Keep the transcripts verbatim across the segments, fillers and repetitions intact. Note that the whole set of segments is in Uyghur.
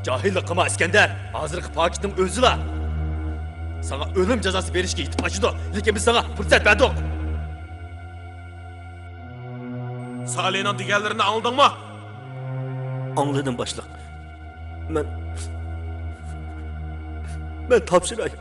جاھىللىق قىلما، ئىسكەندەر. ھازىرقى پاكىتنىڭ ئۆزىلا ساڭا ئۆلۈم جازاسى بېرىشكە يېتىپ ئاشىدۇ. لېكىن بىز ساڭا پۇرسەت بەردۇق. سالىنىڭ دېگەنلىرىنى ئاڭلىدىڭمۇ؟ ئاڭلىدىم، باشلىق. مەن، مەن تاپشۇراي.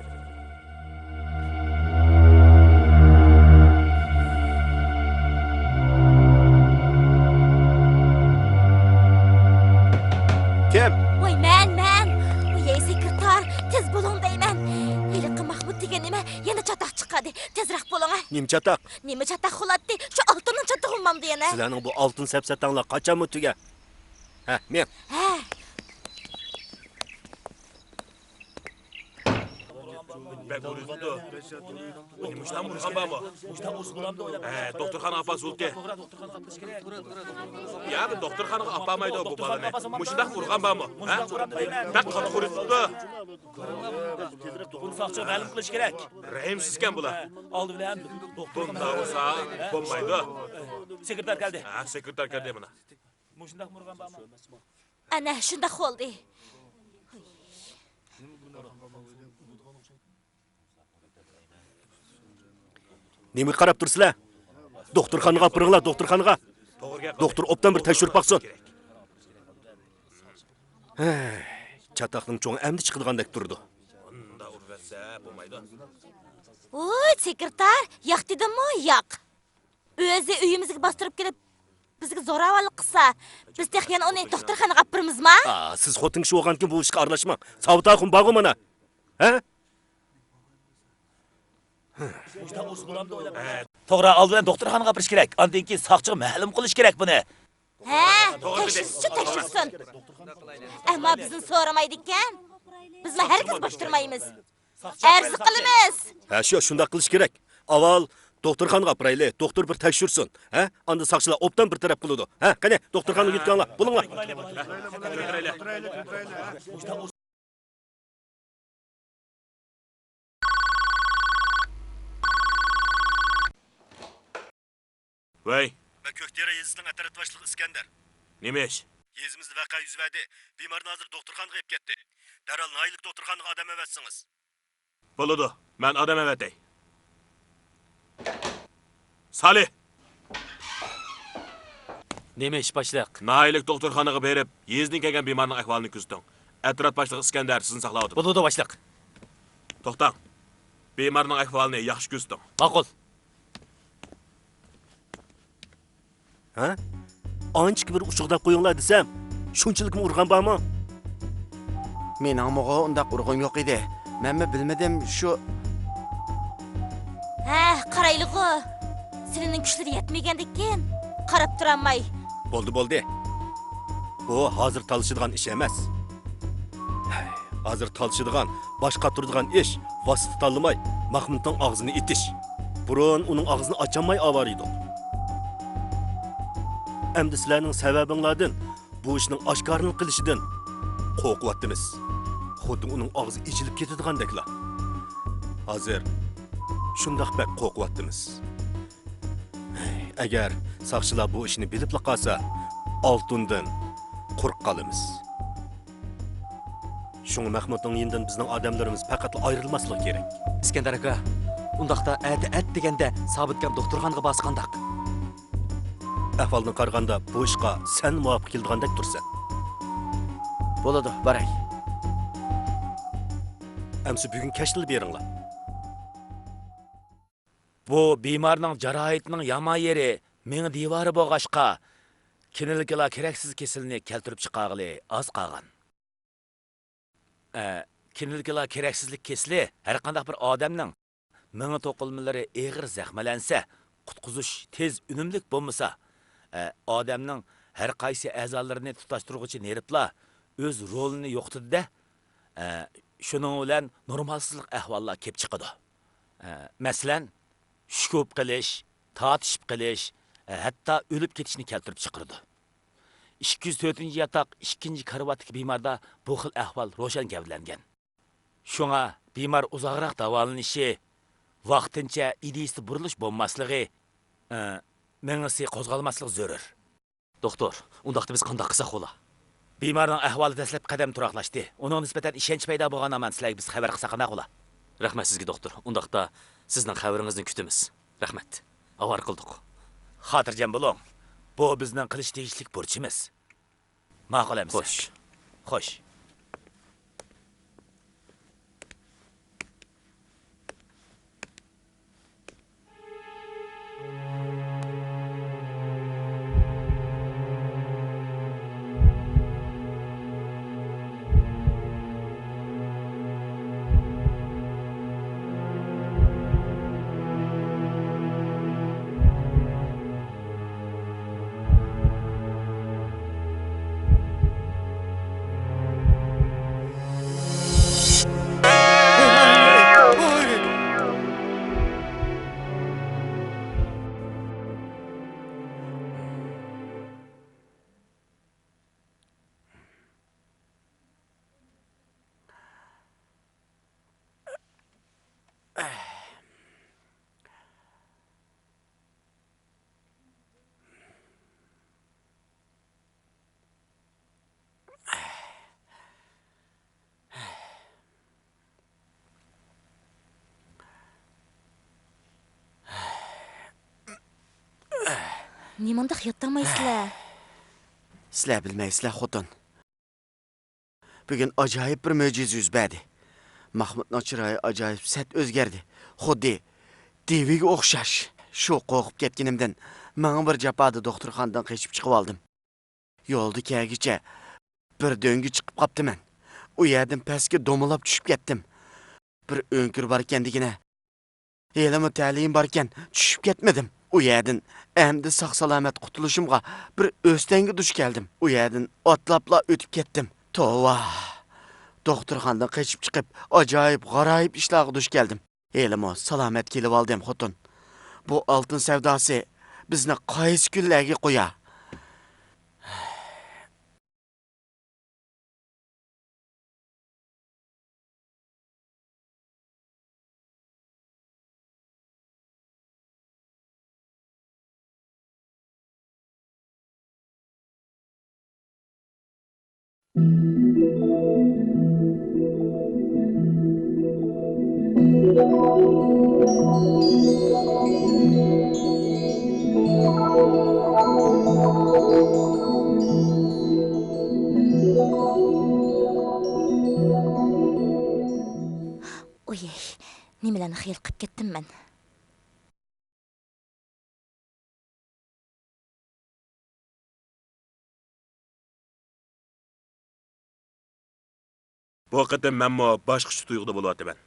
كىم؟ ۋاي، مەن، مەن. ۋاي، سېكرېتار، تېز بولۇڭ دەيمەن. ھېلىقى ماھمۇت دېگەن نېمە يەنە چاتاق چىقاردى. تېزرەك بولۇڭ، ھە. نېمە چاتاق؟ نېمە چاتاق خۇلاتتى؟ شۇ ئالتۇننىڭ چاتىقى بولمامدۇ يەنە؟ سىلەرنىڭ بۇ ئالتۇن سەپسەتەڭلار قاچانمۇ تۈگەر؟ ھە، مېڭ. ھە. بەك ئۇرۇلۇپتۇ. مۇشۇنداق ئۇرغان بارمۇ؟ ھە، دوختۇرخانىغا ئاپارسۇلتى. يا، بۇ دوختۇرخانىغا ئاپارمايدۇ بۇ بالىنى. مۇشۇنداق ئۇرغان بارمۇ؟ ھە؟ بەك قاتتىق ئۇرۇلۇپتۇ. بۇنى ساقچىغا مەلۇم قىلىش كېرەك. رەھىمسىزكەن بۇلار. ئالدى بىلەن دوختۇرخانىغا. بۇنداق بولسا بولمايدۇ. سېكرېتار كەلدى. ھە، سېكرېتار كەلدى مانا. مۇشۇنداق ئۇرغان بارمۇ؟ ئەنە شۇنداق بولدى. نېمىگە قاراپ تۇرىسىلەر؟ دوختۇرخانىغا ئاپىرىڭلار، دوختۇرخانىغا. دوختۇر ئوبدان بىر تەكشۈرۈپ باقسۇن. ھەي، چاتاقنىڭ چوڭى ئەمدى چىقىدىغاندەك تۇرىدۇ. ۋوي، سېكرېتار، ياق دېدىممۇ؟ ياق. ئۆزى ئۆيىمىزگە باستۇرۇپ كېلىپ، بىزگە زوراۋانلىق قىلسا، بىز تېخى يەنە ئۇنى دوختۇرخانىغا ئاپىرىمىزما؟ ئا، سىز خوتۇن كىشى بولغاندىكىن بۇ ئىشقا ئارىلاشماڭ. ساۋۇت ئاخۇن بارغۇ مانا. ھە؟ توغرا، ئالدى بىلەن دوختۇرخانىغا ئاپىرىش كېرەك. ئاندىن كېيىن ساقچىغا مەلۇم قىلىش كېرەك بۇنى. ھە، تەكشۈرسىچۇ، تەكشۈرسۇن. ئەمما بىزنى سورىمايدىكەن. بىزمۇ ھەرگىز بوش تۇرمايمىز. ئەرز قىلىمىز. ھە، شۇ، شۇنداق قىلىش كېرەك. ئاۋۋال دوختۇرخانىغا ئاپىرايلى، دوختۇر بىر تەكشۈرسۇن. ھە؟ ئاندىن ساقچىلار ئوبدان بىر تەرەپ قىلىدۇ. ھە، قېنى، دوختۇرخانىغا يۆتكەڭلار. بولۇڭلار. ۋەي. مەن كۆكتېرە يېزىسىنىڭ ئەترەت باشلىقى ئىسكەندەر. نېمە ئىش؟ يېزىمىزدا ۋەقە يۈز بەردى. بىمارنى ھازىر دوختۇرخانىغا ئېلىپ كەتتى. دەرھال ناھىيەلىك دوختۇرخانىغا ئادەم ئەۋەتسىڭىز. بولىدۇ، مەن ئادەم ئەۋەتەي. سالى! نېمە ئىش، باشلىق؟ ناھىيەلىك دوختۇرخانىغا بېرىپ، يېزىدىن كەلگەن بىمارنىڭ ئەھۋالىنى كۆزىتىڭ. ئەترەت باشلىقى ئىسكەندەر سىزنى ساقلاۋاتىدۇ. بولىدۇ، باشلىق. توختاڭ. بىمارنىڭ ئەھۋالىنى ياخشى كۆزىتىڭ. ماقۇل. ھە؟ ئانچىكى بىر ئۇچۇق دەپ قويۇڭلار دېسەم، شۇنچىلىكمۇ ئۇرغان بارمۇ؟ مېنىڭمۇغۇ ئۇنداق ئۇرغۇم يوق ئىدى. مەنمۇ بىلمىدىم، شۇ. ھە، قارايلىغۇ. سىلىنىڭ كۈچلىرى يەتمىگەندىكىن، قاراپ تۇرالماي. بولدى، بولدى. بۇ ھازىر تالىشىدىغان ئىش ئەمەس. ھەي، ھازىر تالىشىدىغان، باش قاتۇرىدىغان ئىش ۋاسىتە تاللىماي، مەخمۇتنىڭ ئاغزىنى ئېتىش. بۇرۇن ئۇنىڭ ئاغزىنى ئاچالماي ئاۋارە ئىدۇق. ئەمدى سىلەرنىڭ سەۋەبىڭلاردىن بۇ ئىشنىڭ ئاشكارىلىنىپ قېلىشىدىن قورقۇۋاتىمىز. خۇددى ئۇنىڭ ئاغزى ئېچىلىپ كېتىدىغاندەكلا. ھازىر شۇنداق بەك قورقۇۋاتىمىز. ئەگەر ساقچىلار بۇ ئىشنى بىلىپلا قالسا، ئالتۇندىن قۇرۇق قالىمىز. شۇڭا مەخمۇتنىڭ يېنىدىن بىزنىڭ ئادەملىرىمىز پەقەتلا ئايرىلماسلىقى كېرەك. ئىسكەندەر ئاكا، ئۇنداقتا ئەتە ئەت دېگەندە سابىتكام دوختۇرخانىغا بارسا قانداق؟ ئەھۋالدىن قارىغاندا بۇ ئىشقا سەن مۇۋاپىق كېلىدىغاندەك تۇرىسەن. بولىدۇ، باراي. ئەمسە بۈگۈن كەچتىلا بېرىڭلار. بۇ بىمارنىڭ جاراھىتىنىڭ يامان يېرى مېڭە دىۋارى بولغاچقا، كلىنىكىلار كېرەكسىز كېسىلىنى كەلتۈرۈپ چىقارغىلى ئاز قالغان. ئە، كلىنىكىلار كېرەكسىزلىك كېسىلى ھەرقانداق بىر ئادەمنىڭ مېڭە توقۇلمىلىرى ئېغىر زەخىملەنسە، قۇتقۇزۇش تېز، ئۈنۈملۈك بولمىسا، ئە، ئادەمنىڭ ھەر قايسى ئەزالىرىنى تۇتاشتۇرغۇچى نېرۋىلار ئۆز رولىنى يوقىتىدۇ-دە، ئە، شۇنىڭ بىلەن نورمالسىزلىق ئەھۋاللار كېلىپ چىقىدۇ. ئە، مەسىلەن، شۈكۈپ قېلىش، تارتىشىپ قېلىش، ئە، ھەتتا ئۆلۈپ كېتىشنى كەلتۈرۈپ چىقىرىدۇ. ئىككى يۈز تۆتىنچى ياتاق ئىككىنچى كارىۋاتتىكى بىماردا بۇ خىل ئەھۋال روشەن گەۋدىلەنگەن. شۇڭا بىمار ئۇزاقراق داۋالىنىشى، ۋاقتىنچە ئىدىيىسىدە بۇرۇلۇش بولماسلىقى، ئە، مېڭىسى قوزغالماسلىقى زۆرۈر. دوختۇر، ئۇنداقتا بىز قانداق قىلساق بولا؟ بىمارنىڭ ئەھۋالى دەسلەپكى قەدەمدە تۇراقلاشتى. ئۇنىڭغا نىسبەتەن ئىشەنچ پەيدا بولغان ھامان سىلەرگە بىز خەۋەر قىلساق قانداق بولا؟ رەھمەت سىزگە، دوختۇر. ئۇنداقتا سىزنىڭ خەۋىرىڭىزنى كۈتىمىز. رەھمەت. ئاۋارە قىلدۇق. خاتىرجەم بولۇڭ. بۇ بىزنىڭ قىلىش تېگىشلىك بۇرچىمىز. ماقۇل ئەمىسە. خوش. خوش. نېمانداق ياتالمايسىلەر؟ سىلەر بىلمەيسىلەر، خوتۇن. بۈگۈن ئاجايىپ بىر مۆجىزە يۈز بەردى. مەخمۇتنىڭ چىرايى ئاجايىپ سەت ئۆزگەردى. خۇددى دېۋىگە ئوخشاش. شۇ قورقۇپ كەتكىنىمدىن ماڭا بىر جاپادا دوختۇرخانىدىن قېچىپ چىقىۋالدىم. يولدا كەلگۈچە بىر دۆڭگە چىقىپ قاپتىمەن. ئۇ يەردىن پەسكە دومىلاپ چۈشۈپ كەتتىم. بىر ئۆڭكۈر باركەن دېگىنە. ھېلىمۇ تەلىيىم باركەن، چۈشۈپ كەتمىدىم. ئۇ يەردىن ئەمدى ساق-سالامەت قۇتۇلۇشۇمغا بىر ئۆستەڭگە دۇچ كەلدىم. ئۇ يەردىن ئاتلاپلا ئۆتۈپ كەتتىم. توۋا! دوختۇرخانىدىن قېچىپ چىقىپ، ئاجايىپ-غارايىپ ئىشلارغا دۇچ كەلدىم. ھېلىمۇ سالامەت كېلىۋالدىم، خوتۇن. بۇ ئالتۇن سەۋداسى بىزنى قايسى كۈنلەرگە قويار؟ ئۇيەي، نېمىلەرنى خىيال قىپ كەتتىم مەن. بۇ قېتىم مەنمۇ باشقىچە تۇيغۇدا بولۇۋاتىمەن.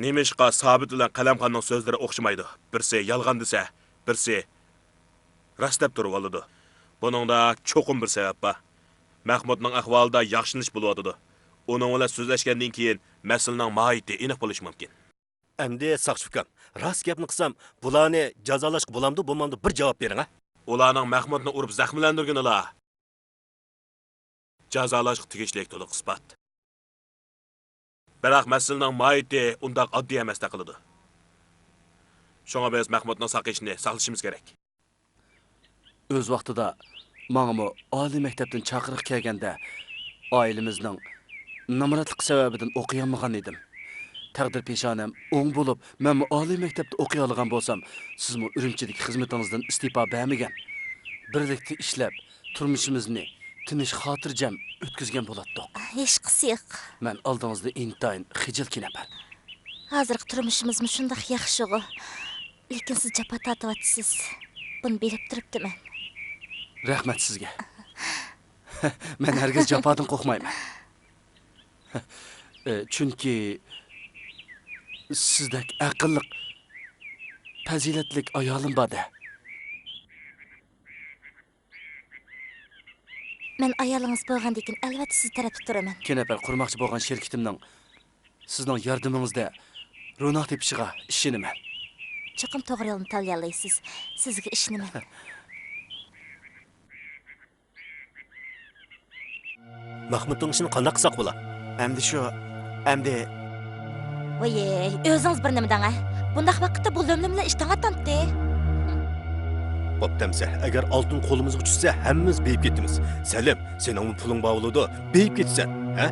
نېمىشقا سابىت بىلەن قەلەمخاننىڭ سۆزلىرى ئوخشىمايدۇ؟ بىرسى يالغان دېسە، بىرسى راست دەپ تۇرۇۋالىدۇ. بۇنىڭدا چوقۇم بىر سەۋەب بار. مەخمۇتنىڭ ئەھۋالىدا ياخشىلىنىش بولۇۋاتىدۇ. ئۇنىڭ بىلەن سۆزلەشكەندىن كېيىن مەسىلىنىڭ ماھىيىتى ئېنىق بولۇشى مۇمكىن. ئەمدى ساقچى ئۇكام، راست گەپنى قىلسام، بۇلارنى جازالاشقا بولامدۇ، بولمامدۇ، بىر جاۋاب بېرىڭ، ھە؟ ئۇلارنىڭ مەخمۇتنى ئۇرۇپ زەخىملەندۈرگىنىلا جازالاشقا تېگىشلىك تولۇق ئىسپات. بىراق مەسىلىنىڭ ماھىيىتى ئۇنداق ئاددىي ئەمەستەك قىلىدۇ. شۇڭا بىز مەخمۇتنىڭ ساقىيىشىنى ساقلىشىمىز كېرەك. ئۆز ۋاقتىدا ماڭىمۇ ئالىي مەكتەپتىن چاقىرىق كەلگەندە، ئائىلىمىزنىڭ نامراتلىقى سەۋەبىدىن ئوقۇيالمىغان ئىدىم. تەقدىر پېشانەم ئوڭ بولۇپ، مەنمۇ ئالىي مەكتەپتە ئوقۇيالىغان بولسام، سىزمۇ ئۈرۈمچىدىكى خىزمىتىڭىزدىن ئىستېپا بەرمىگەن. بىرلىكتە ئىشلەپ، تۇرمۇشىمىزنى تىنچ، خاتىرجەم ئۆتكۈزگەن بولاتتۇق. ھېچقىسى يوق. مەن ئالدىڭىزدا ئىنتايىن خىجىل كېنەپەر. ھازىرقى تۇرمۇشىمىزمۇ شۇنداق ياخشىغۇ. لېكىن سىز جاپا تارتىۋاتىسىز. بۇنى بىلىپ تۇرۇپتىمەن. رەھمەت سىزگە. مەن ھەرگىز جاپادىن قورقمايمەن. ئە، چۈنكى سىزدەك ئەقىللىق، پەزىلەتلىك ئايالىم بار-دە. مەن ئايالىڭىز بولغاندىن كېيىن، ئەلۋەتتە، سىز تەرەپتە تۇرىمەن. كېنەپەر قۇرماقچى بولغان شىركىتىمنىڭ سىزنىڭ ياردىمىڭىزدە روناق تېپىشىغا ئىشىنىمەن. چوقۇم توغرا يولنى تاللىيالايسىز. سىزگە ئىشىنىمەن. مەخمۇتنىڭ ئىشىنى قانداق قىلساق بولا؟ ئەمدى شۇ، ئەمدى. ۋايەي، ئۆزىڭىز بىر نېمە دەڭ، ھە؟ بۇنداق ۋاقىتتا بۇ لۆم-لۆملەر ئىش تاڭاتامتى؟ بوپتۇ ئەمسە، ئەگەر ئالتۇن قولىمىزغا چۈشسە، ھەممىمىز بېيىپ كېتىمىز. سەلىم، سېنىڭمۇ پۇلۇڭ بار بولىدۇ، بېيىپ كېتىسەن، ھە؟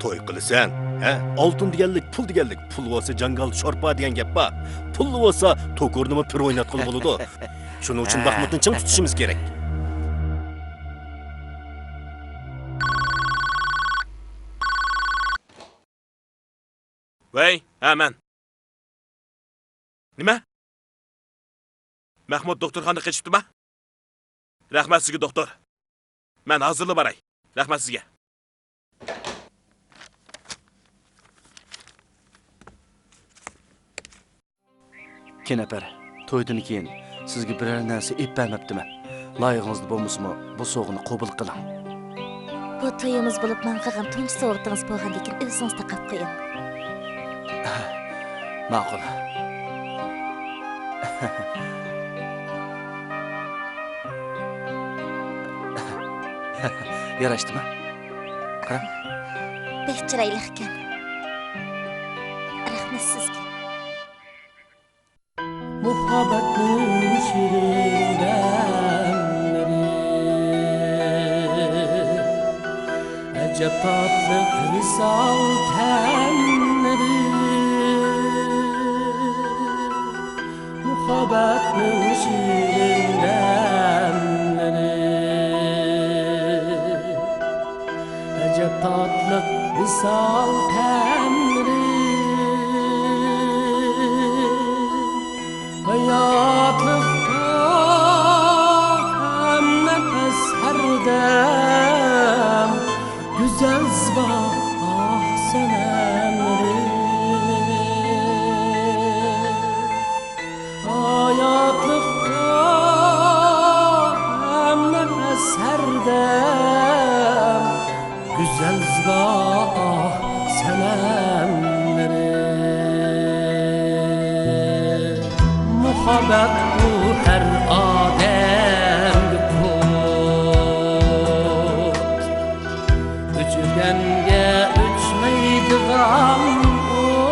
توي قىلىسەن، ھە؟ ئالتۇن دېگەنلىك، پۇل دېگەنلىك، پۇل بولسا جاڭگالدا شورپا دېگەن گەپ بار. پۇل بولسا توكۇرنىمۇ پىر ئويناتقىلى بولىدۇ. شۇنىڭ ئۈچۈن باخمۇتنى چىڭ تۇتۇشىمىز كېرەك. ۋەي، ھە، مەن. نېمە؟ مەخمۇت دوختۇرخانىدا قېچىپتىما؟ رەھمەت سىزگە، دوختۇر. مەن ھازىرلا باراي. رەھمەت سىزگە. كېنەپەر، تويدىن كېيىن سىزگە بىرەر نەرسە ئېلىپ بەرمەپتىمەن. لايىقىڭىزدا بولمىسىمۇ، بۇ سوۋغىنى قوبۇل قىلىڭ. بۇ تويىمىز بولۇپ، ماڭا قىلغان تۇنجى سوۋغىتىڭىز بولغاندىكىن، ئۆزىڭىز تاقاپ قويۇڭ. ماقۇل. ياراشتىمۇ؟ قاراڭ. بەك چىرايلىق ئىكەن. رەھمەت سىزگە. مۇھەببەتنىڭ شېرىن دەملىرى، ئەجەب تاتلىق ۋىسال تەملىرى. مۇھەببەتنىڭ شېرىن دەملىرى، ئەجەب تاتلىق ۋىسال تەملىرى. ھاياتلىقتا ھەم نەپەس ھەردەم گۈزەل زىبا ئاھ سەنەملىرى. ھاياتلىقتا ھەم نەپەس ھەردەم گۈزەل زىبا ئاھ سەنەملىرى. مۇھەببەت بۇ ھەر ئادەمگە قۇت. ئۆچۈرگەنگە ئۆچمەيدىغان ئوت.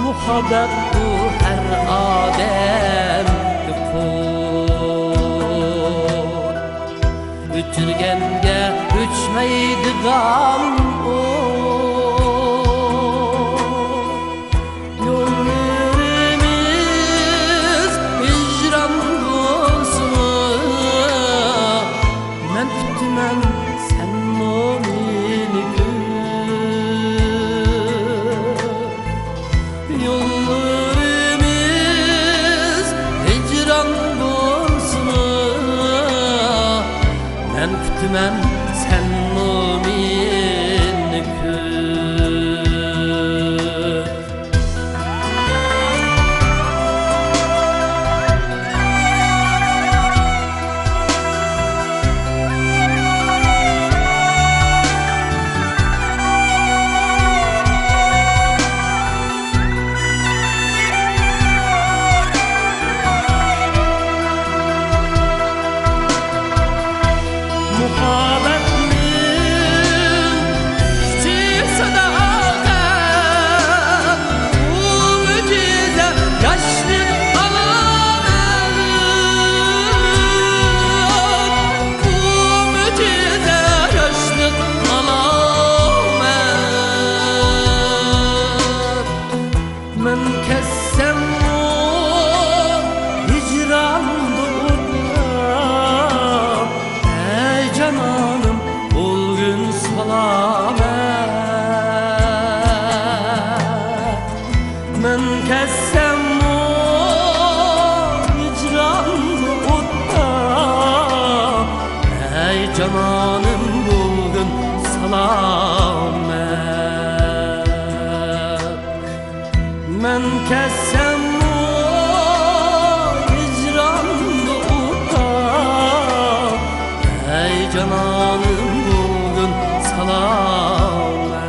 مۇھەببەت بۇ ھەر ئادەمگە قۇت. ئۆچۈرگەنگە ئۆچمەيدىغان ئوت. يوللىرىمىز ھىجران بولسىمۇ، مەن كۈتىمەن سەنمۇ مېنى كۈت. يوللىرىمىز ھىجران بولسىمۇ، مەن كۈتىمەن سەنمۇ مېنى كۈت. مۇھەببەتنىڭ كۈچى ساداقەت، ئۇ مۆجىزە ياشلىق ئالامەت، ئۇ مۆجىزە ياشلىق ئالامەت. مەن كەتسەممۇ ھىجراندا ئوتلاپ، ئەي جانانىم، بولغىن سالامەت. مەن كەتسەممۇ ھىجراندا ئوتلاپ، ئەي جانانىم، بولغىن سالامەت. مەن كەتسەممۇ ھىجراندا ئوتلاپ، ئەي جانانىم، بولغىن سالامەت.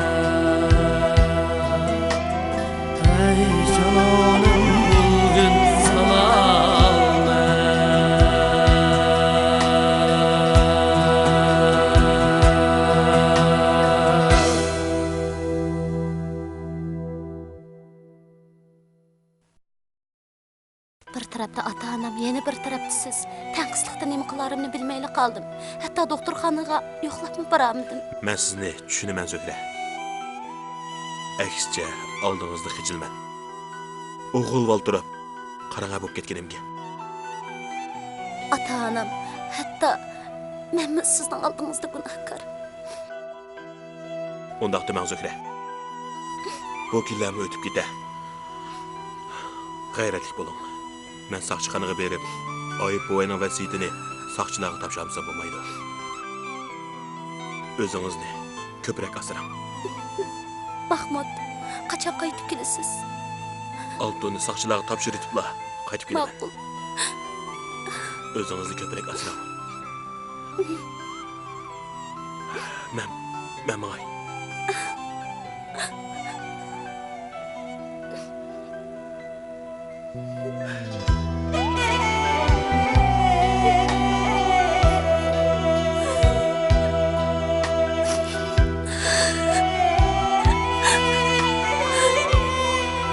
ئەي جانانىم، بولغىن سالامەت. ئىسسىقتا نېمە قىلارىمنى بىلمەيلا قالدىم. ھەتتا دوختۇرخانىغا يوقلاپمۇ بارالمىدىم. مەن سىزنى چۈشىنىمەن، زۆھرە. ئەكسىچە، ئالدىڭىزدا خىجىلمەن. ئوغۇل ۋال تۇرۇپ، قاراڭغۇ بولۇپ كەتكىنىمگە. ئاتا-ئانام، ھەتتا مەنمۇ سىزنىڭ ئالدىڭىزدا گۇناھكار. ئۇنداق دېمەڭ، زۆھرە. بۇ كۈنلەرمۇ ئۆتۈپ كېتە. غەيرەتلىك بولۇڭ. مەن ساقچىخانىغا بېرىپ، ئايۇپ بوۋاينىڭ ۋەسىيىتىنى ساقچىلارغا تاپشۇرمىسام بولمايدۇ. ئۆزىڭىزنى كۆپرەك ئاسراڭ. ماخمۇت، قاچان قايتىپ كېلىسىز؟ ئالتۇننى ساقچىلارغا تاپشۇرۇۋېتىپلا قايتىپ كېلىمەن. ماقۇل. ئۆزىڭىزنى كۆپرەك ئاسراڭ. مەن، مەن ماڭاي.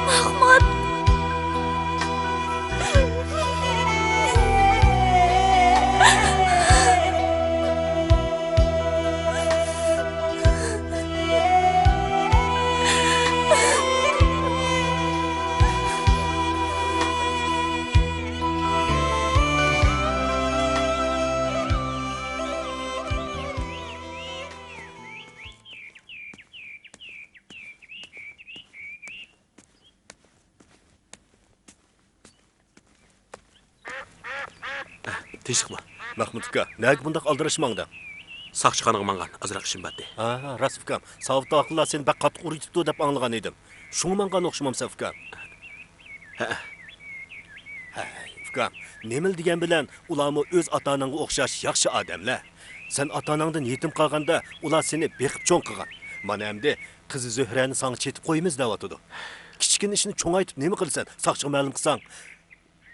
ماخمۇت! تىنچلىقمۇ؟ مەخمۇت ئۇكا، نەگە بۇنداق ئالدىراش ماڭدىڭ؟ ساقچىخانىغا ماڭغان، ئازراق ئىشىم بارتى. ھا، راست ئۇكام. ساۋۇت ئاخۇنلار سېنى بەك قاتتىق ئۇرۇۋېتىپتۇ دەپ ئاڭلىغان ئىدىم. شۇڭا ماڭغان ئوخشىمامسەن ئۇكام؟ ھەئە. ھەي، ئۇكام، نېمىلا دېگەن بىلەن، ئۇلارمۇ ئۆز ئاتا-ئاناڭغا ئوخشاش ياخشى ئادەملەر. سەن ئاتا-ئاناڭدىن يېتىم قالغاندا، ئۇلار سېنى بېقىپ چوڭ قىلغان. مانا ئەمدى قىزى زۆھرەنى ساڭا چېتىپ قويىمىز دەۋاتىدۇ. كىچىككىنە ئىشنى چوڭايتىپ نېمە قىلىسەن؟ ساقچىغا مەلۇم قىلساڭ،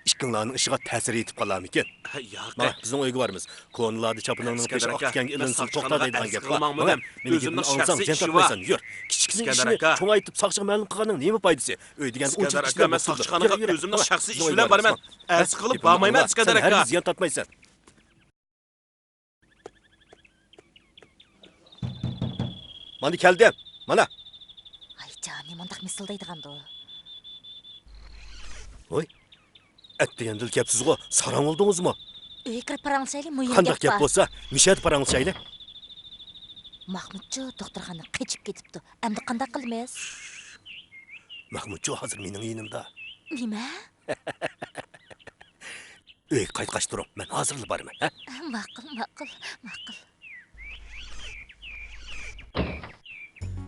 ئىككىڭلارنىڭ ئىشىغا تەسىر يېتىپ قالارمىكىن؟ ھە، ياق. مانا، بىزنىڭ ئۆيگە بارىمىز. كونىلاردا چاپىنىڭنىڭ پېشى ئاق ئىكەنگە ئىلىنسۇن، توختا دەيدىغان گەپ بار. مانا، مېنىڭ گېپىمنى ئاڭلىساڭ، زىيان تارتمايسەن، يۈر. كىچىككىنە ئىشنى چوڭايتىپ ساقچىغا مەلۇم قىلغاننىڭ نېمە پايدىسى؟ ئۆيدىگەن ئۇنچىلىك ئىشلار بولۇپ تۇرىدۇ. يۈر، يۈر. مانا، بىزنىڭ ئۆيگە بارىمىز. مانا، سەن ھەرگىز زىيان تارتمايسەن. مانا كەلدىم، مانا. ئايجان، نېمانداق مىسىلدايدىغاندۇ؟ ۋوي، ئەتىگەندىلا كەپسىزغۇ، ساراڭ بولدىڭىزمۇ؟ ئۆيگە كىرىپ پاراڭلىشايلى، مۇھىم گەپ بار. قانداق گەپ بولسا، مۇشۇ يەردە پاراڭلىشايلى. ماخمۇتچۇ دوختۇرخانىدىن قېچىپ كېتىپتۇ. ئەمدى قانداق قىلىمىز؟ ماخمۇتچۇ ھازىر مېنىڭ يېنىمدا. نېمە؟ ئۆيگە قايتقاچ تۇرۇڭ، مەن ھازىرلا بارىمەن، ھە؟ ماقۇل، ماقۇل، ماقۇل.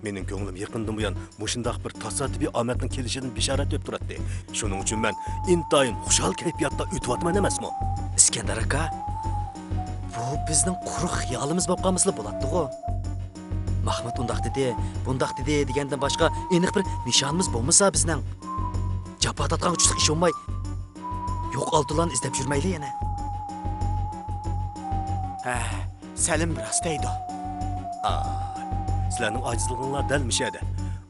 مېنىڭ كۆڭلۈم يېقىندىن بۇيان مۇشۇنداق بىر تاسادىپىي ئامەتنىڭ كېلىشىدىن بېشارەت بېرىپ تۇراتتى. شۇنىڭ ئۈچۈن مەن ئىنتايىن خۇشال كەيپىياتتا ئۆتۈۋاتىمەن ئەمەسمۇ؟ ئىسكەندەر ئاكا، بۇ بىزنىڭ قۇرۇق خىيالىمىز بولۇپ قالمىسىلا بولاتتىغۇ. ماخمۇت ئۇنداق دېدى، بۇنداق دېدى دېگەندىن باشقا ئېنىق بىر نىشانىمىز بولمىسا بىزنىڭ، جاپا تارتقانغا چۈشلۈك ئىش بولماي، يوق ئالتۇنلارنى ئىزدەپ يۈرمەيلى يەنە. ھە، سەلىم راست دەيدۇ. ئا، سىلەرنىڭ ئاجىزلىقىڭلار دەل مۇشۇ يەردە.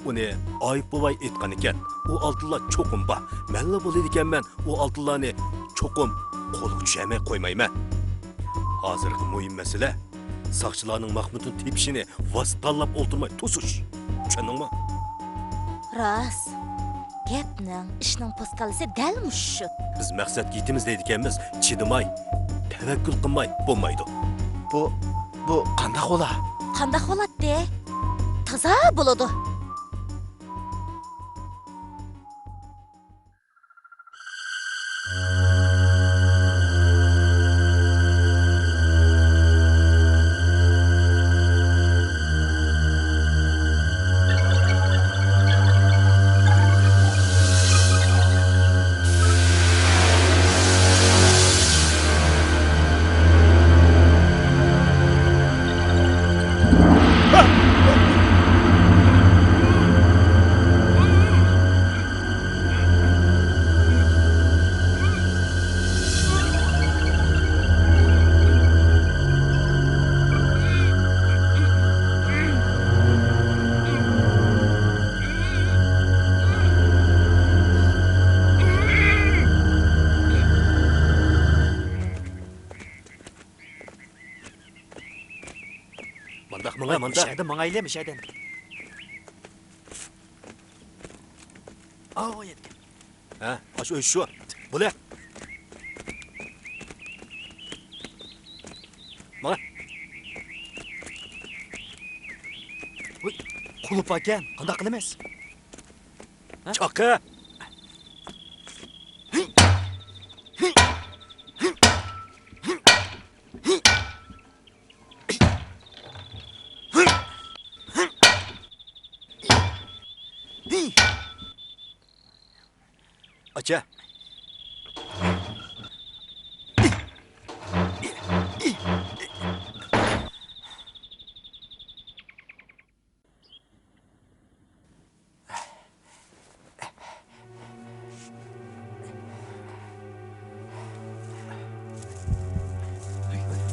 ئۇنى ئايۇپ بوۋاي ئېيتقان ئىكەن، ئۇ ئالتۇنلار چوقۇم بار. مەنلا بولىدىكەنمەن، ئۇ ئالتۇنلارنى چوقۇم قولغا چۈشۈرمەي قويمايمەن. ھازىرقى مۇھىم مەسىلە، ساقچىلارنىڭ ماخمۇتنى تېپىشىنى ۋاسىتە تاللاپ ئولتۇرماي توسۇش. چۈشەندىڭمۇ؟ راست. گەپنىڭ، ئىشنىڭ پوسكالىسى دەل مۇشۇ. بىز مەقسەتكە يېتىمىز دەيدىكەنمىز، چىدىماي، تەۋەككۈل قىلماي بولمايدۇ. بۇ، بۇ قانداق بولا؟ قانداق بولاتتى؟ تازا بولىدۇ. ماڭا مۇنداق. مۇشەدىن ماڭايلى، مۇشەدىن. ئاۋۇ يەتكەن. ھە، ئاشۇ ئۆي شۇ. بولە. ماڭا. ۋوي، قۇلۇپ باركەن. قانداق قىلىمىز؟ ھە؟ چاقى. ئاچا.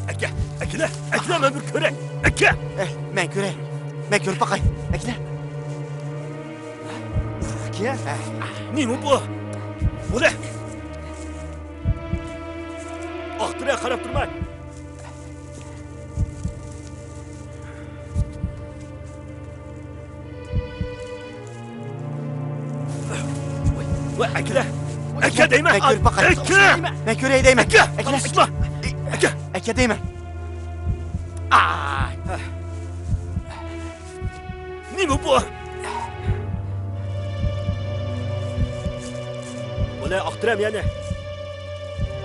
ئەكە، ئەكىلە، ئەكىلە، مەن بىر كۆرەي. ئەكە. ئەي، مەن كۆرەي. مەن كۆرۈپ باقاي. ئەكىلە. ئۇكا. نېمە بۇ؟ بۇنى. ئاختۇرە، قاراپ تۇرماي. ۋاي، ئەكىلە! ئەكە دەيمەن! مەن كۆرۈپ باقاي. ئەكە! مەن كۆرەي دەيمەن! ئەكە! ئەكىلە! ئەكە! ئەكە دەيمەن! نېمە بۇ؟ بۇنى ئاختۇرام يەنە.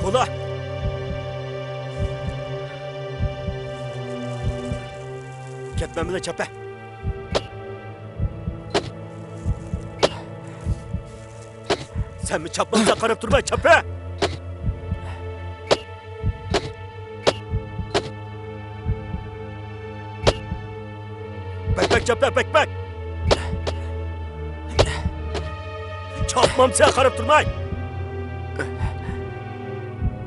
كولا. كەتمەن بىلەن چاپە. سەنمۇ چاپمامسەن، قاراپ تۇرماي چاپە! بەك، بەك چاپە، بەك، بەك! چاپمامسەن، قاراپ تۇرماي!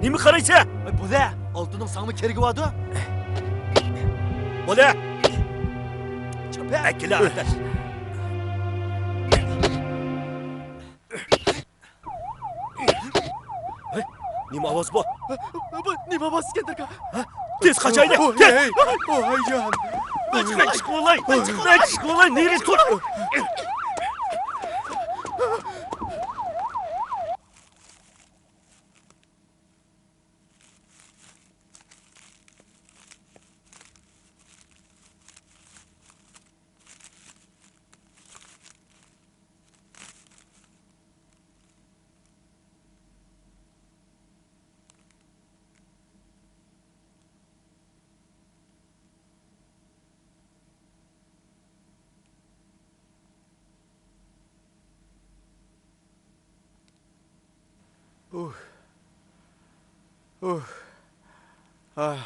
نېمە قارايسەن؟ بولە، ئالتۇننىڭ ساڭىمۇ كېرىكى باردا. بولە! چاپە! ئەكىلە ئاداش! ھەي، نېمە ئاۋاز بۇ؟ بۇ نېمە ئاۋاز ئىكەندىكىن؟ ھە؟ تېز قاچايلى، تېز! ۋايجان! مەن چىقىۋالاي! مەن چىقىۋالاي! نېرى تۇر! ئۇھ. ئۇھ. ئاھ.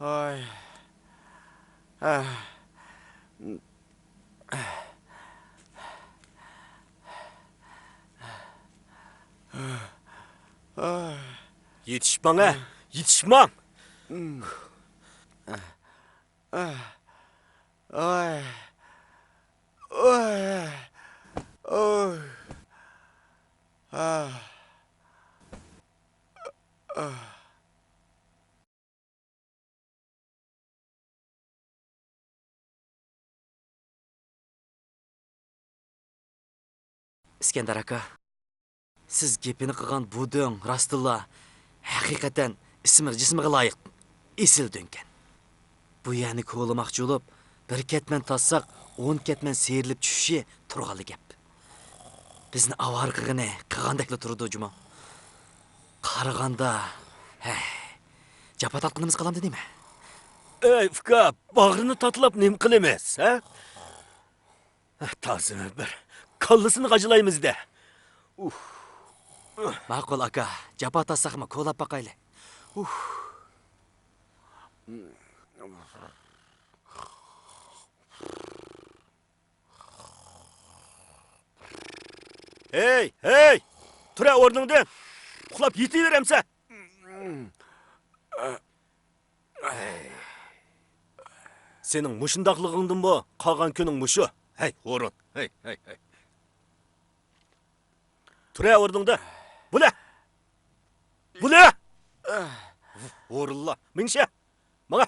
ئاي. ئاھ. ئاھ. يېتىشىپ ماڭ، ھە! يېتىشىپ ماڭ! ئاھ. ئاي. ئاي. ئاي. ئاھ. ئاھ. ئىسكەندەر ئاكا، سىز گېپىنى قىلغان بۇ دۆڭ راستتىنلا ھەقىقەتەن ئىسمىغا، جىسمىغا لايىق ئېسىل دۆڭكەن. بۇ يەرنى كولىماقچى بولۇپ، بىر كەتمەن تارتساق، ئون كەتمەن سىيرىلىپ چۈشۈشى تۇرغانلا گەپ. بىزنى ئاۋارە قىلغىنى قىلغاندەكلا تۇرىدۇ جۇمۇ. قارىغاندا، ھەي، جاپا تارتقىنىمىز قالامدۇ نېمە؟ ئەي ئۇكا، باغرىنى تاتىلاپ نېمە قىلىمىز، ھە؟ تازىمۇ بىر كاللىسىنى غاجىلايمىز-دە. ئۇھ. ماقۇل ئاكا، جاپا تارتساقمۇ كولاپ باقايلى. ئۇھ. ھەي، ھەي! تۇرە ئورنۇڭدىن! ئۇخلاپ يېتىۋېرەمسەن! سېنىڭ مۇشۇنداقلىقىڭدىنمۇ قالغان كۈنۈڭ مۇشۇ. ھەي، ھورۇن! ھەي، ھەي، ھەي! تۇرە ئورنۇڭدا! بۇلە! بۇلە! ھورۇنلا! مىڭشە! ماڭا!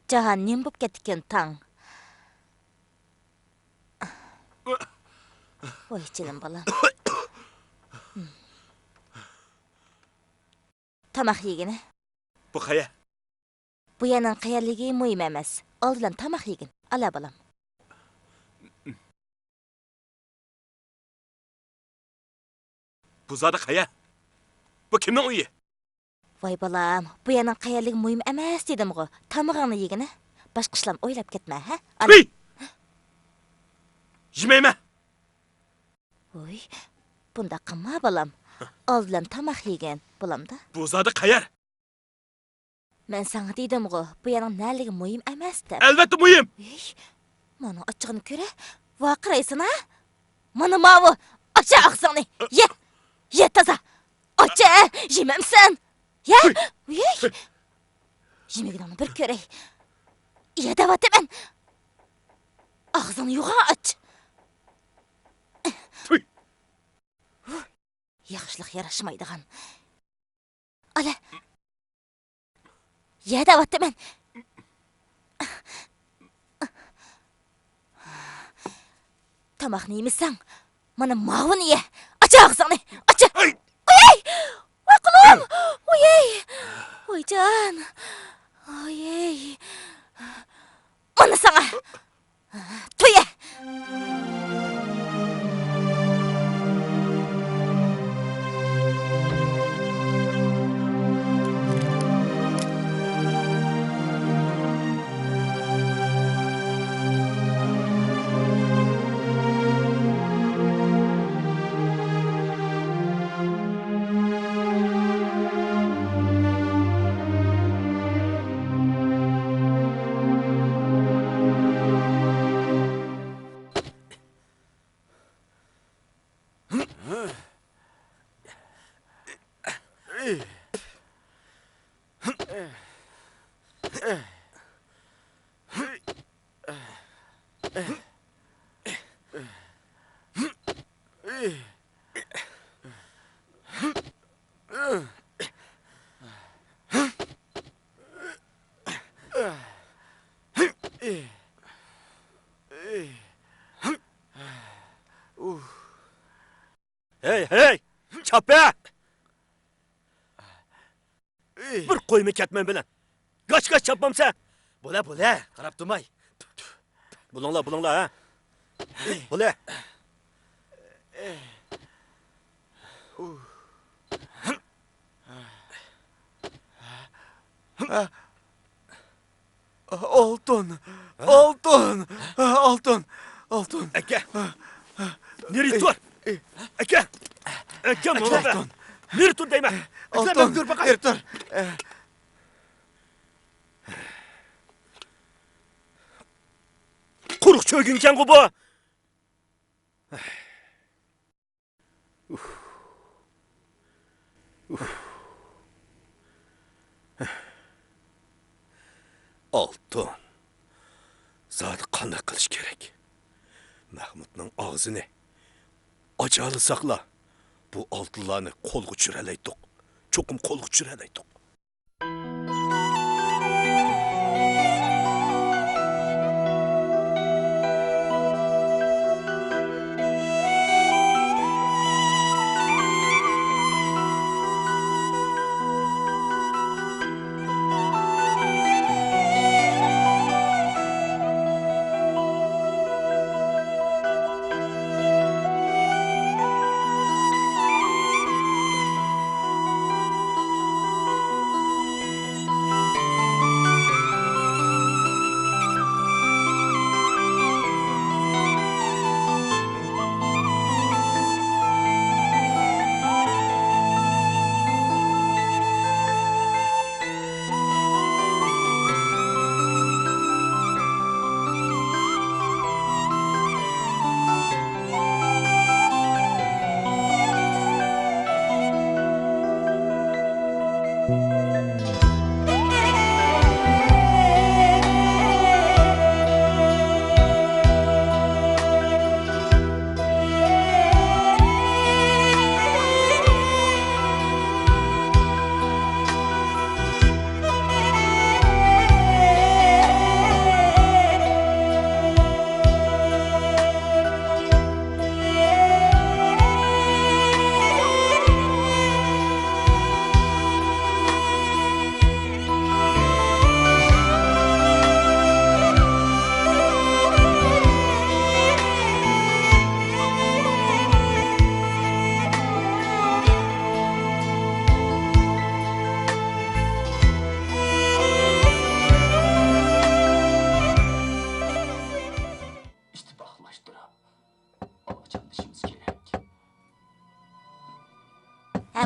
جاھان نېمە بوپ كەتتىكىن تاڭ؟ ۋاي جېنىم بالام. تاماق يېگىنە. بۇ قەيە؟ بۇ يەرنىڭ قەيەرلىكى مۇھىم ئەمەس. ئالدى بىلەن تاماق يېگىن. ئالا بالام. بۇ زادى قەيە؟ بۇ كىمنىڭ ئۆيى؟ ۋاي بالام، بۇ يەرنىڭ قەيەرلىكى مۇھىم ئەمەس دېدىمغۇ. تامىقىڭنى يېگىنە. باشقا ئىشلارنى ئويلاپ كەتمە، ھە؟ ئالا. ھەي! يېمەيمەن. ۋوي، بۇنداق قىلما بالام. ئالدى بىلەن تاماق يېگىن، بولامدا؟ بۇ زادى قەيەر؟ مەن ساڭا دېدىمغۇ، بۇ يەرنىڭ نەلىكى مۇھىم ئەمەس دەپ. ئەلۋەتتە مۇھىم. ھېي، مانا ئاچچىقىنى كۆرە، ۋارقىرايسەن ھە؟ مانا ماۋۇ، ئاچ ئاغزىڭنى، يە، يە تازا. ئاچ، يېمەمسەن؟ يە، ھېي. يېمىگىنىڭنى بىر كۆرەي. يە دەۋاتىمەن. ئاغزىڭنى يوغان ئاچ. تۇي. ياخشىلىق ياراشمايدىغان. ئالە. يە دەۋاتىمەن. تاماقنى يېمىسەڭ، مانا ماۋۇنى يە. ئاچ ئاغزىڭنى. ئاچ. ئاي! ئاي! ۋاي قولۇم! ۋاي! ۋايجان! ۋاي! مانا ساڭا! تۇيە! ھەي، ھەي! چاپە! بىر قويما كەتمەن بىلەن. گاچ-گاچ چاپمامسەن. بولە، بولە، قاراپ تۇرماي. بولۇڭلار، بولۇڭلار، ھە. بولە. ئالتۇن! ھە؟ ئالتۇن! ئالتۇن! ئالتۇن! ئەكە! نېرى تۇر! ئەكە! ئەكە، ماڭا بەر! ئالتۇن! نېرى تۇر دەيمەن! ئەكە، ئالتۇن! مەن كۆرۈپ باقاي! نېرى تۇر! قۇرۇق چۆگۈنكەنغۇ بۇ! ئالتۇن. زادى قانداق قىلىش كېرەك؟ مەخمۇتنىڭ ئاغزىنى ئاچالىساقلا، بۇ ئالتۇنلارنى قولغا چۈشۈرەلەيتتۇق. چوقۇم قولغا چۈشۈرەلەيتتۇق.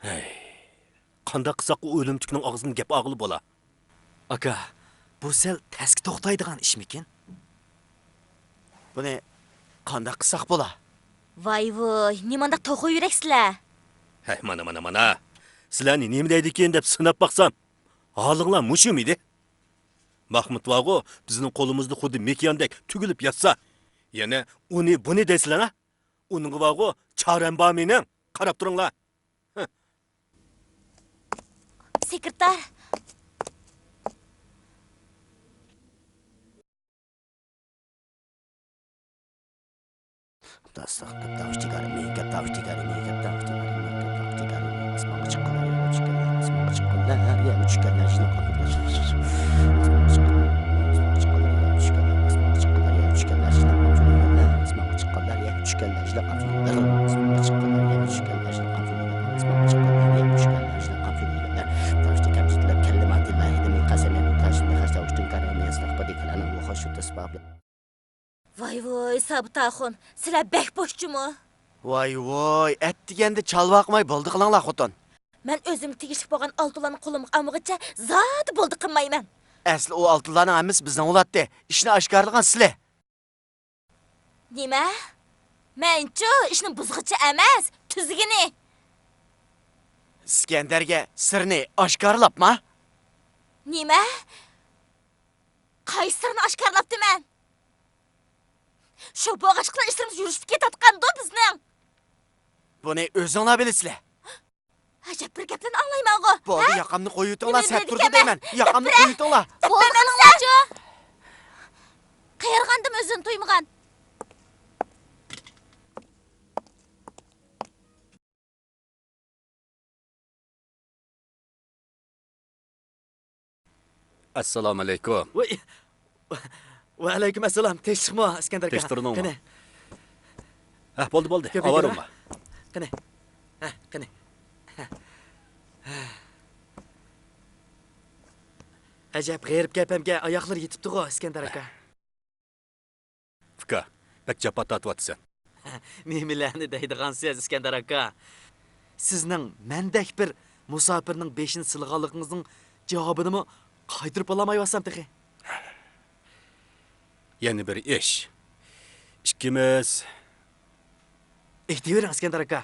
ھەي، قانداق قىلساق ئۇ ئۆلۈمتۈكنىڭ ئاغزىدىن گەپ ئالغىلى بولا؟ ئاكا، بۇ سەل تەسكە توختايدىغان ئىشمىكىن؟ بۇنى قانداق قىلساق بولا؟ ۋاي ۋۇي، نېمانداق توخۇ يۈرەكسىلەر؟ ھەي، مانا، مانا، مانا. سىلەرنى نېمە دەيدىكىن دەپ سىناپ باقسام، ھالىڭلار مۇشۇمىدى؟ ماخمۇت بارغۇ، بىزنىڭ قولىمىزدا خۇددى مېكىياندەك تۈگۈلۈپ ياتسا، يەنە ئۇنى بۇنى دەيسىلەر ھە؟ ئۇنىڭغا بارغۇ، چارەم بار مېنىڭ. قاراپ تۇرۇڭلار. ھە. سېكرېتار. ۋاي ۋوي، سابىت ئاخۇن، سىلەر بەك بوش جۇمۇ. ۋاي ۋوي، ئەتىگەندە چالۋاقماي بولدى قىلىڭلار خوتۇن. مەن ئۆزۈمگە تېگىشلىك بولغان ئالتۇنلارنى قولۇمغا ئالمىغۇچە زادى بولدى قىلمايمەن. ئەسلى ئۇ ئالتۇنلارنىڭ ھەممىسى بىزنىڭ بولاتتى. ئىشنى ئاشكارىلىغان سىلى. نېمە؟ مەنچۇ ئىشنى بۇزغۇچى ئەمەس، تۈزگىنى. ئىسكەندەرگە سىرنى ئاشكارىلاپما؟ نېمە؟ قايسى سىرنى ئاشكارىلاپتىمەن؟ شۇ بوغاچلىقلار ئىشلىرىمىز يۈرۈشۈپ كېتىۋاتقاندۇ بىزنىڭ. بۇنى ئۆزۈڭلار بىلىسىلەر. ئەجەب بىر گەپلەرنى ئاڭلايمەنغۇ. بولدى، ھە؟ ياقامنى قويۇۋېتىڭلار، نېمە سەت دېدىكەن تۇردى دەيمەن. ياقامنى قويۇۋېتىڭلار. دەپ بەرمەڭلارچۇ. قېرىغاندىم ئۆزىنى تۇيمىغان. ئەسسالامۇئەلەيكۇم. ۋاي، ۋەئەلەيكۇم ئەسسالام. تىنچلىقمۇ، ئىسكەندەر ئاكا؟ تىنچ تۇردۇڭمۇ؟ قېنى. ھە، بولدى، بولدى. كۆپەيدىغۇ. ئاۋارە بولما. قېنى. ھە، قېنى. ئەجەب غېرىب كەپەمگە ئاياغلىرى يېتىپتىغۇ، ئىسكەندەر ئاكا. ئۇكا، بەك جاپا تارتىۋاتىسەن. نېمىلەرنى دەيدىغانسىز، ئىسكەندەر ئاكا؟ سىزنىڭ مەندەك بىر مۇساپىرنىڭ بېشىنى سىلىغانلىقىڭىزنىڭ جاۋابىنىمۇ قايتۇرۇپ بولالمايۋاتسام تېخى. يەنە بىر ئىش. ئىككىمىز. ئېيتىۋېرىڭ، ئىسكەندەر ئاكا.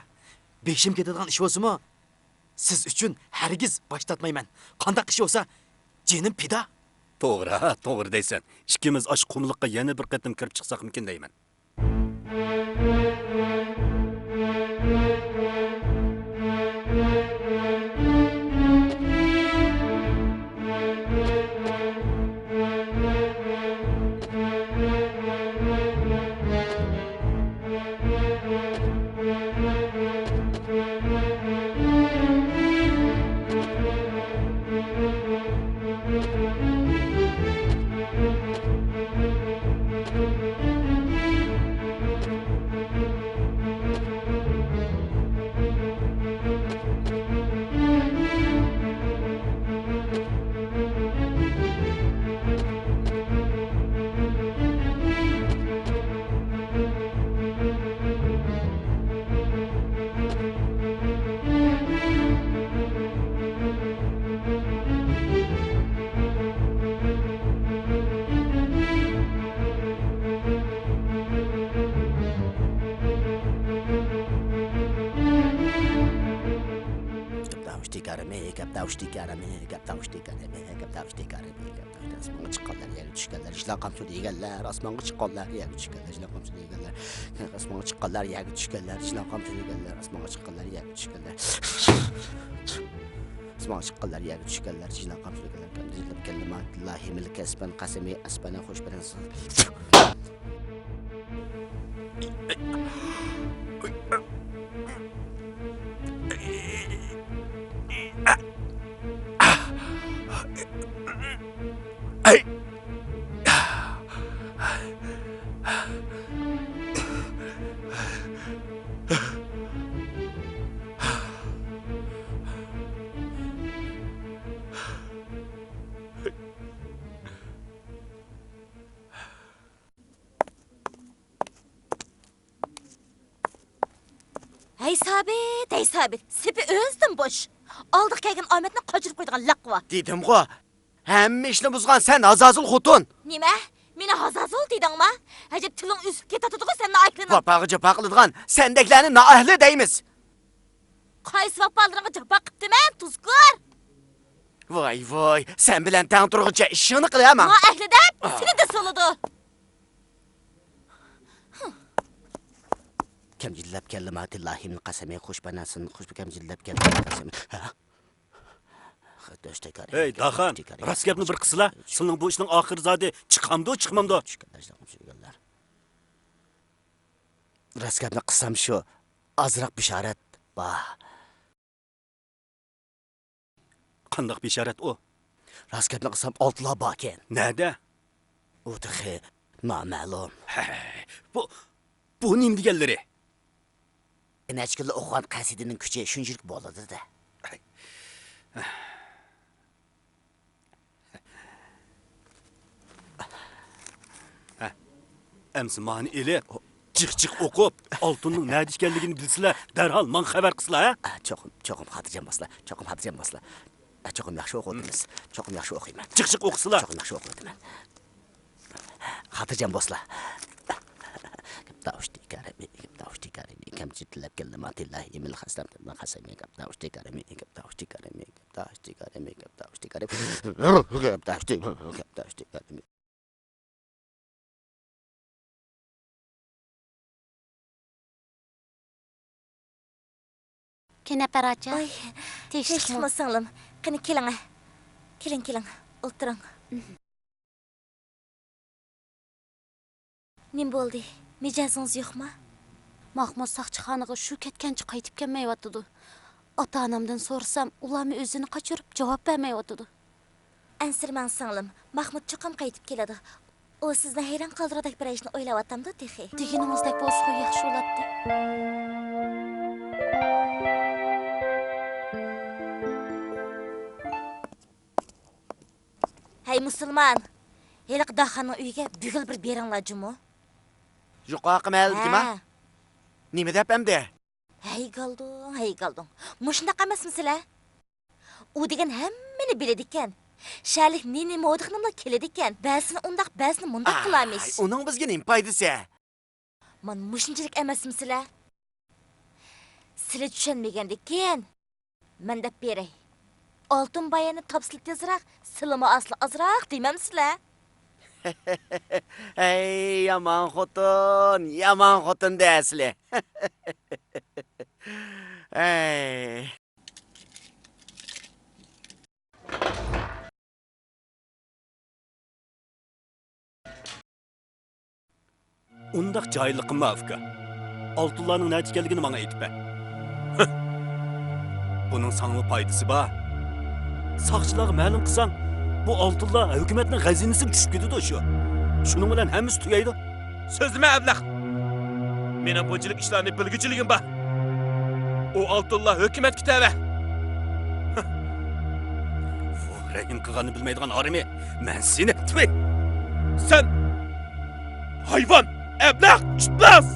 بېشىم كېتىدىغان ئىش بولسىمۇ، سىز ئۈچۈن ھەرگىز باش تارتمايمەن. قانداق ئىش بولسا، جېنىم پىدا. توغرا، توغرا دەيسەن. ئىككىمىز ئاشۇ قۇملۇققا يەنە بىر قېتىم كىرىپ چىقساقمىكىن دەيمەن. ئاسمانغا چىققانلار يەرگە چۈشكەنلەر، يىشلار قامچىلىدى دېگەنلەر، ئاسمانغا چىققانلار يەرگە چۈشكەنلەر، يىشلار قامچىلىدى دېگەنلەر، ئاسمانغا چىققانلار يەرگە چۈشكەنلەر، يىشلار قامچىلىدى دېگەنلەر، ئاسمانغا چىققانلار يەرگە چۈشكەنلەر، ئاسمانغا چىققانلار يەرگە چۈشكەنلەر، يىشلار قامچىلىدى دېگەنلەر، كەللىماتىللاھىمىل كەسبەن قەسەمى ئەسپەنە خوش بىلەن. ھەي سابىت، ھەي سابىت، سېپى ئۆزىدىن بوش. ئالدىغا كەلگەن ئامەتنى قاچۇرۇپ قويىدىغان لەقۋا. دېدىمغۇ، ھەممە ئىشنى بۇزغان سەن ھازازۇل خوتۇن. نېمە؟ مېنى ھازازۇل دېدىڭما؟ ئەجەب تىلىڭ ئۆسۈپ كېتىۋاتىدىغۇ سەن نائەھلىنىڭ. ۋاپاغا جاپا قىلىدىغان سەندەكلەرنى نائەھلى دەيمىز. قايسى ۋاپالىرىڭغا جاپا قىپتىمەن، تۇزكور؟ ۋاي ۋاي، سەن بىلەن تەڭ تۇرغۇچە ئىشىڭنى قىل ھە ماڭ. نائەھلى دەپ سېنى دەسسىۋالىدۇ. كەمچىللەپ كەلدىم، ئاتىللاھىمنى قەسەمى، خوش باناسىن، خوش كەمچىللەپ كەلدىم، قەسەم. ھە؟ ھەي، داخان، راست گەپنى بىر قىلسىلا، سىلىنىڭ بۇ ئىشنىڭ ئاخىرى زادى چىقامدۇ، چىقمامدۇ؟ راست گەپنى قىلسام شۇ، ئازراق بېشارەت بار. قانداق بېشارەت ئۇ؟ راست گەپنى قىلسام، ئالتىلار باركەن. نەدە؟ ئۇ تېخى نامەلۇم. ھەي، بۇ، بۇ نېمە دېگەنلىرى؟ نەچچە كۈنلا ئوقۇغان قەسىدىنىڭ كۈچى شۇنچىلىك بولىدۇ-دە. ھە، ئەمسە مانى ئېلىپ، جىق-جىق ئوقۇپ، ئالتۇننىڭ نەدە ئىكەنلىكىنى بىلسىلە، دەرھال ماڭا خەۋەر قىلسىلا، ھە؟ ھە، چوقۇم، چوقۇم خاتىرجەم بولسىلا، چوقۇم خاتىرجەم بولسىلا. ھە، چوقۇم ياخشى ئوقۇۋاتىمىز. چوقۇم ياخشى ئوقۇيمەن. جىق-جىق ئوقۇسىلا. چوقۇم ياخشى ئوقۇۋاتىمەن. خاتىرجەم بولسىلا. كەپتاۋۇشتى كەرەمى، كەپتاۋۇشتى كەرەمى، كەمچىللەپ كەلدىم، ئاتىللاھىمىل قەسەم، قەسەمى، كەپتاۋۇشتى كەرەمى، كەپتاۋۇشتى كەرەمى، كەپتاۋۇشتى كەرەمى، كەپتاۋۇشتى كەرەمى، كەپتاۋۇشتى، كەپتاۋۇشتى كەرەمى. كېنەپەر ئاچا. ئاي، تىنچلىقمۇ؟ تىنچلىقمۇ سىڭلىم؟ قېنى كېلىڭە. كېلىڭ، كېلىڭ، ئولتۇرۇڭ. نېمە بولدى؟ مىجەزىڭىز يوقما؟ ماخمۇت ساقچىخانىغا شۇ كەتكەنچە قايتىپ كەلمەيۋاتىدۇ. ئاتا-ئانامدىن سورىسام، ئۇلارمۇ ئۆزىنى قاچۇرۇپ، جاۋاب بەرمەيۋاتىدۇ. ئەنسىرىمەڭ سىڭلىم، ماخمۇت چوقۇم قايتىپ كېلىدۇ. ئۇ سىزنى ھەيران قالدۇرغۇدەك بىر ئىشنى ئويلاۋاتامدۇ تېخى؟ دېگىنىڭىزدەك بولسىغۇ ياخشى بولاتتى. ھەي مۇسۇلمان، ھېلىقى داخاننىڭ ئۆيىگە بۈگۈن بىر بېرىڭلار جۇمۇ. يۇقىرىقى مەھەللىدىكىما؟ ھە. نېمە دەپ ئەمدى؟ ھەي گالدۇڭ، ھەي گالدۇڭ. مۇشۇنداق ئەمەسمۇ سىلەر؟ ئۇ دېگەن ھەممىنى بىلىدىكەن. شەھەرلىك نى-نى مودا خېنىملار كېلىدىكەن. بەزىنى ئۇنداق، بەزىنى مۇنداق قىلارمىش. ئۇنىڭ بىزگە نېمە پايدىسى؟ مانا مۇشۇنچىلىك ئەمەسمۇ سىلەر؟ سىلى چۈشەنمىگەندىكىن، مەن دەپ بېرەي. ئالتۇن بايانى تاپسىلى تېزراق، سىلىمۇ ئاسلا ئازراق دېمەمسىلەر؟ ھەي، يامان خوتۇن، يامان خوتۇن دەسىلى. ھەي. ئۇنداق جاھىللىق قىلما، ئۇكا. ئالتۇنلارنىڭ نەچچە ئىكەنلىكىنى ماڭا ئېيتىپ بەر. بۇنىڭ ساڭىمۇ پايدىسى بار. ساقچىلارغا مەلۇم قىلساڭ، بۇ ئالتۇنلار ھۆكۈمەتنىڭ خەزىنىسىگە چۈشۈپ كېتىدۇ شۇ. شۇنىڭ بىلەن ھەممىسى تۈگەيدۇ. سۆزلىمە، ئەبلەخ! مېنىڭ بۇنچىلىك ئىشلارنى بىلگۈچىلىكىم بار. ئۇ ئالتۇنلار ھۆكۈمەتكە تەۋە. رەھىم قىلغاننى بىلمەيدىغان ئارمى. مەن سېنى، تۈي! سەن ھايۋان! ئەبلەخ! ئىپلاس!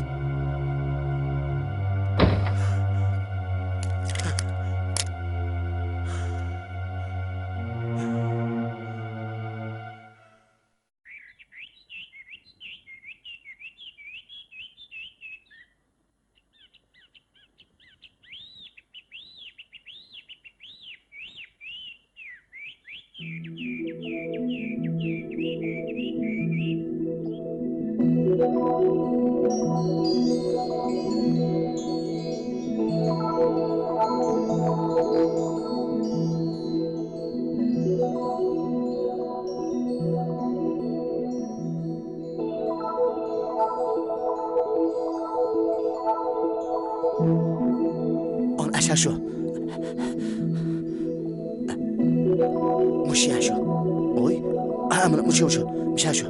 ئان ئاشا شۇ. مۇشۇ يا شۇ. ئوي. ئا، مانا مۇشۇ، مۇشۇ. مۇشۇ شۇ.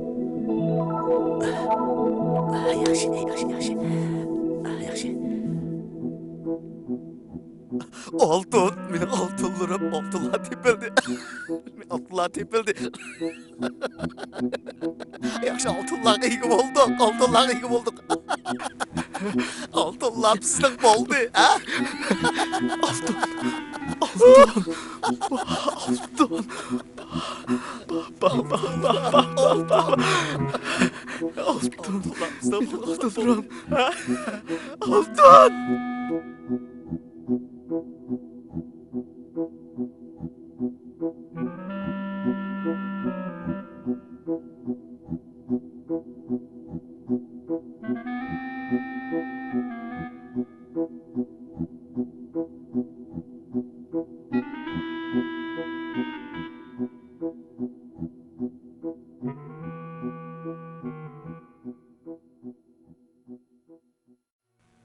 ئا، ياخشى، ياخشى، ياخشى. ئا، ياخشى. ئالتۇن، مېنىڭ ئالتۇنلىرىم، ئالتۇنلار تېپىلدى. ئالتۇنلار تېپىلدى. ياخشى، ئالتۇنلارغا ئىگە بولدۇق، ئالتۇنلارغا ئىگە بولدۇق. ئالتۇنلار بىزنىڭ بولدى، ھە؟ ئالتۇن، ئالتۇن، ئالتۇن. ئالتۇن، ئالتۇن.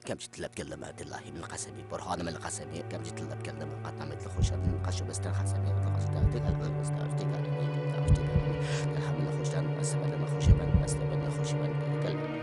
كم جيت لبكا لما تلاهي من قسمي برهان من قسمي، كم جيت لبكا لما قد نمت لخوشان من قشو بستر قسمي، لخوشان تلك القلب بستر تلك القلب بستر تلك القلب. الحمد لله خوشان، السبب لما خوشي من، السبب لما خوشي من، تلك القلب.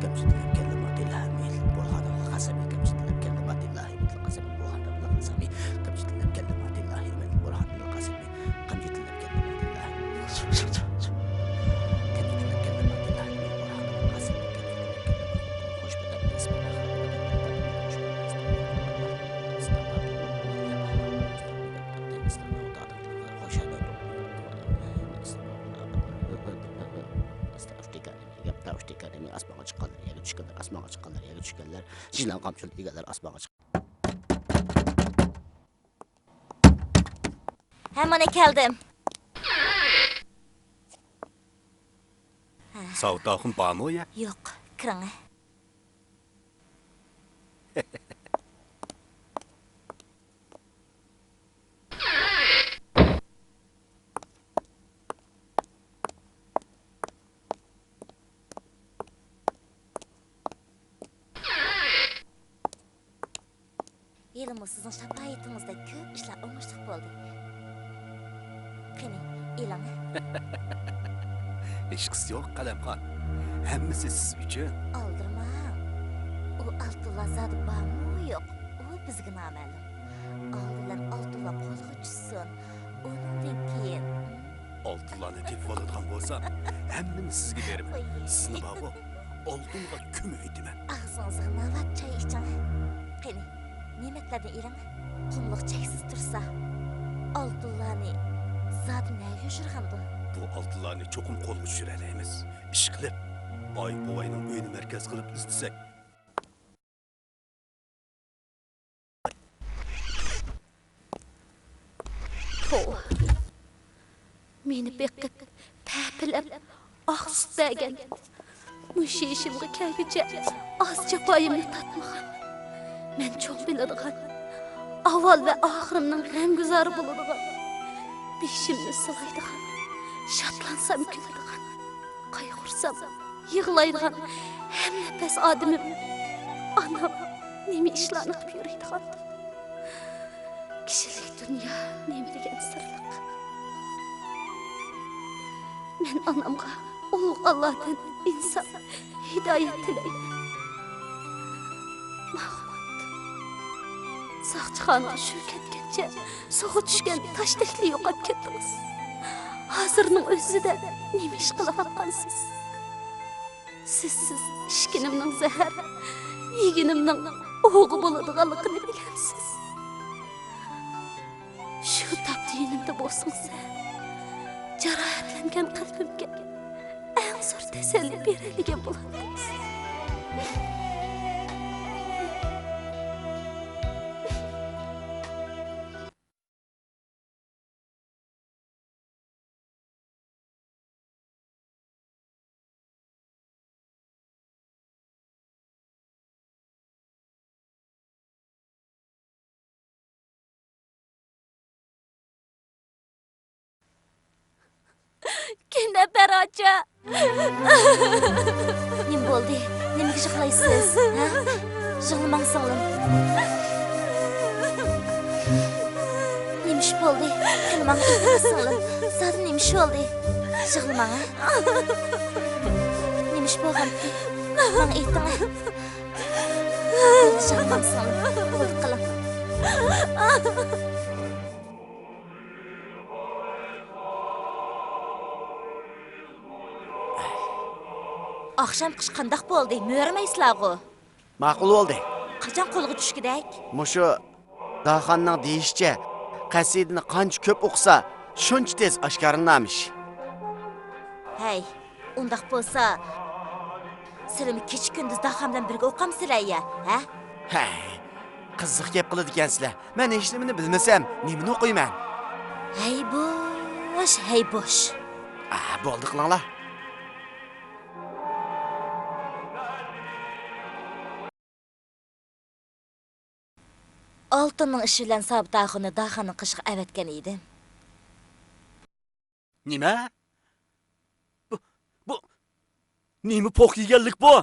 كم جيت لبكا لما تلاهي من برهان القسم، كم جيت لبكا لما تلاهي من القسم برهان القسم، كم جيت لبكا لما تلاهي من برهان القسم. ئاسمانغا چىققانلار يەرگە چۈشكەنلەر، ئاسمانغا چىققانلار يەرگە چۈشكەنلەر، شىنجاڭ قامچىلىرى ئىگىلەر ئاسمانغا چىققان. ھە، مانا كەلدىم. ساۋۇت ئاخۇن بارمۇ يا؟ يوق، كىرىڭە. بىلىمۇ سىزنىڭ شاپائىتىڭىزدەك كۆپ ئىشلار ئوڭۇشلۇق بولدى. قېنى، ئېلىڭ. ھېچقىسى يوق، قەلەمخان. ھەممىسى سىز ئۈچۈن. ئالدىرىماڭ. ئۇ ئالتۇنلار زادى بارمۇ يوق، ئۇ بىزگە نامەلۇم. ئالدى بىلەن ئالتۇنلار قولغا چۈشسۇن. ئۇنىڭدىن كېيىن. ئالتۇنلارنى تېپىۋالىدىغان بولسام، ھەممىنى سىزگە بېرىمەن. سىزنى بارغۇ، ئالتۇنغا كۆمۈۋېتىمەن. ئاغزىڭىزغا ناۋات چاي ئىچىڭ. قېنى، نېمەتلەردىن ئېلىڭ. قۇملۇق چەكسىز تۇرسا، ئالتۇنلارنى زادى نەگە يوشۇرغاندۇ؟ بۇ ئالتۇنلارنى چوقۇم قولغا چۈشۈرەلەيمىز. ئىشقىلىپ، ئاي بوۋاينىڭ ئۆيىنى مەركەز قىلىپ ئىزدىسەك. توۋا. مېنى بېقىپ، پەپىلەپ، ئاق سۈت بەرگەن. مۇشۇ يېشىمغا كەلگۈچە ئاز جاپايىمنى تارتمىغان. مەن چوڭ بىلىدىغان، ئاۋۋال ۋە ئاخىرىمنىڭ غەمگۇزارى بولىدىغان، بېشىمنى سىلايدىغان، شادلانسام كۈلىدىغان، قايغۇرسام يىغلايدىغان ھەم نەپەس ئادىمىم ئانام نېمە ئىشلارنى قىلىپ يۈرىدىغاندۇ؟ كىشىلىك دۇنيا نېمە دېگەن سىرلىق! مەن ئانامغا ئۇلۇغ ئاللادىن ئىنساپ، ھىدايەت تىلەيمەن. ماخمۇت، ساقچىخانىغا شۇ كەتكەنچە سۇغا چۈشكەن تاشتەكلا يوقاپ كەتتىڭىز. ھازىرنىڭ ئۆزىدە نېمە ئىش قىلىۋاتقانسىز؟ سىزسىز ئىچكىنىمنىڭ زەھەر، يېگىنىمنىڭ ئوغى بولىدىغانلىقىنى بىلەمسىز؟ شۇ تاپتا يېنىمدا بولسىڭىز، جاراھەتلەنگەن قەلبىمگە ئەڭ زور تەسەللى بېرەلىگەن بولاتتىڭىز. گۈلنەپەر ئاچا! نېمە بولدى؟ نېمىگە يىغلايسىز؟ ھە؟ يىغلىماڭ، سىڭلىم. نېمە ئىش بولدى؟ قېنى، ماڭا ئېيتىڭ، سىڭلىم. زادى نېمە ئىش بولدى؟ يىغلىماڭ، ھە؟ نېمە ئىش بولغانتى؟ ماڭا ئېيتىڭ، ھە؟ بولدى، يىغلىماڭ، سىڭلىم. بولدى، قىلىڭ. ئاخشامقى ئىش قانداق بولدى؟ مۆرىمەيسىلەرغۇ؟ ماقۇل بولدى. قاچان قولغا چۈشكۈدەك؟ مۇشۇ داخاننىڭ دېيىشىچە، قەسىدىنى قانچە كۆپ ئوقۇسا، شۇنچە تېز ئاشكارىلىنارمىش. ھەي، ئۇنداق بولسا، سىلىمۇ كېچە-كۈندۈز داخان بىلەن بىرگە ئوقامسىلەر يا، ھە؟ ھەي، قىزىق گەپ قىلىدىكەنسىلەر. مەن ھېچنېمىنى بىلمىسەم، نېمىنى ئوقۇيمەن؟ ھەي بوش، ھەي بوش. ئا، بولدى، قىلىڭلار. ئالتۇننىڭ ئىشى بىلەن سابىت ئاخۇننى داخاننىڭ قېشىغا ئەۋەتكەن ئىدىم. نېمە؟ بۇ، بۇ نېمە پوق يېگەنلىك بۇ؟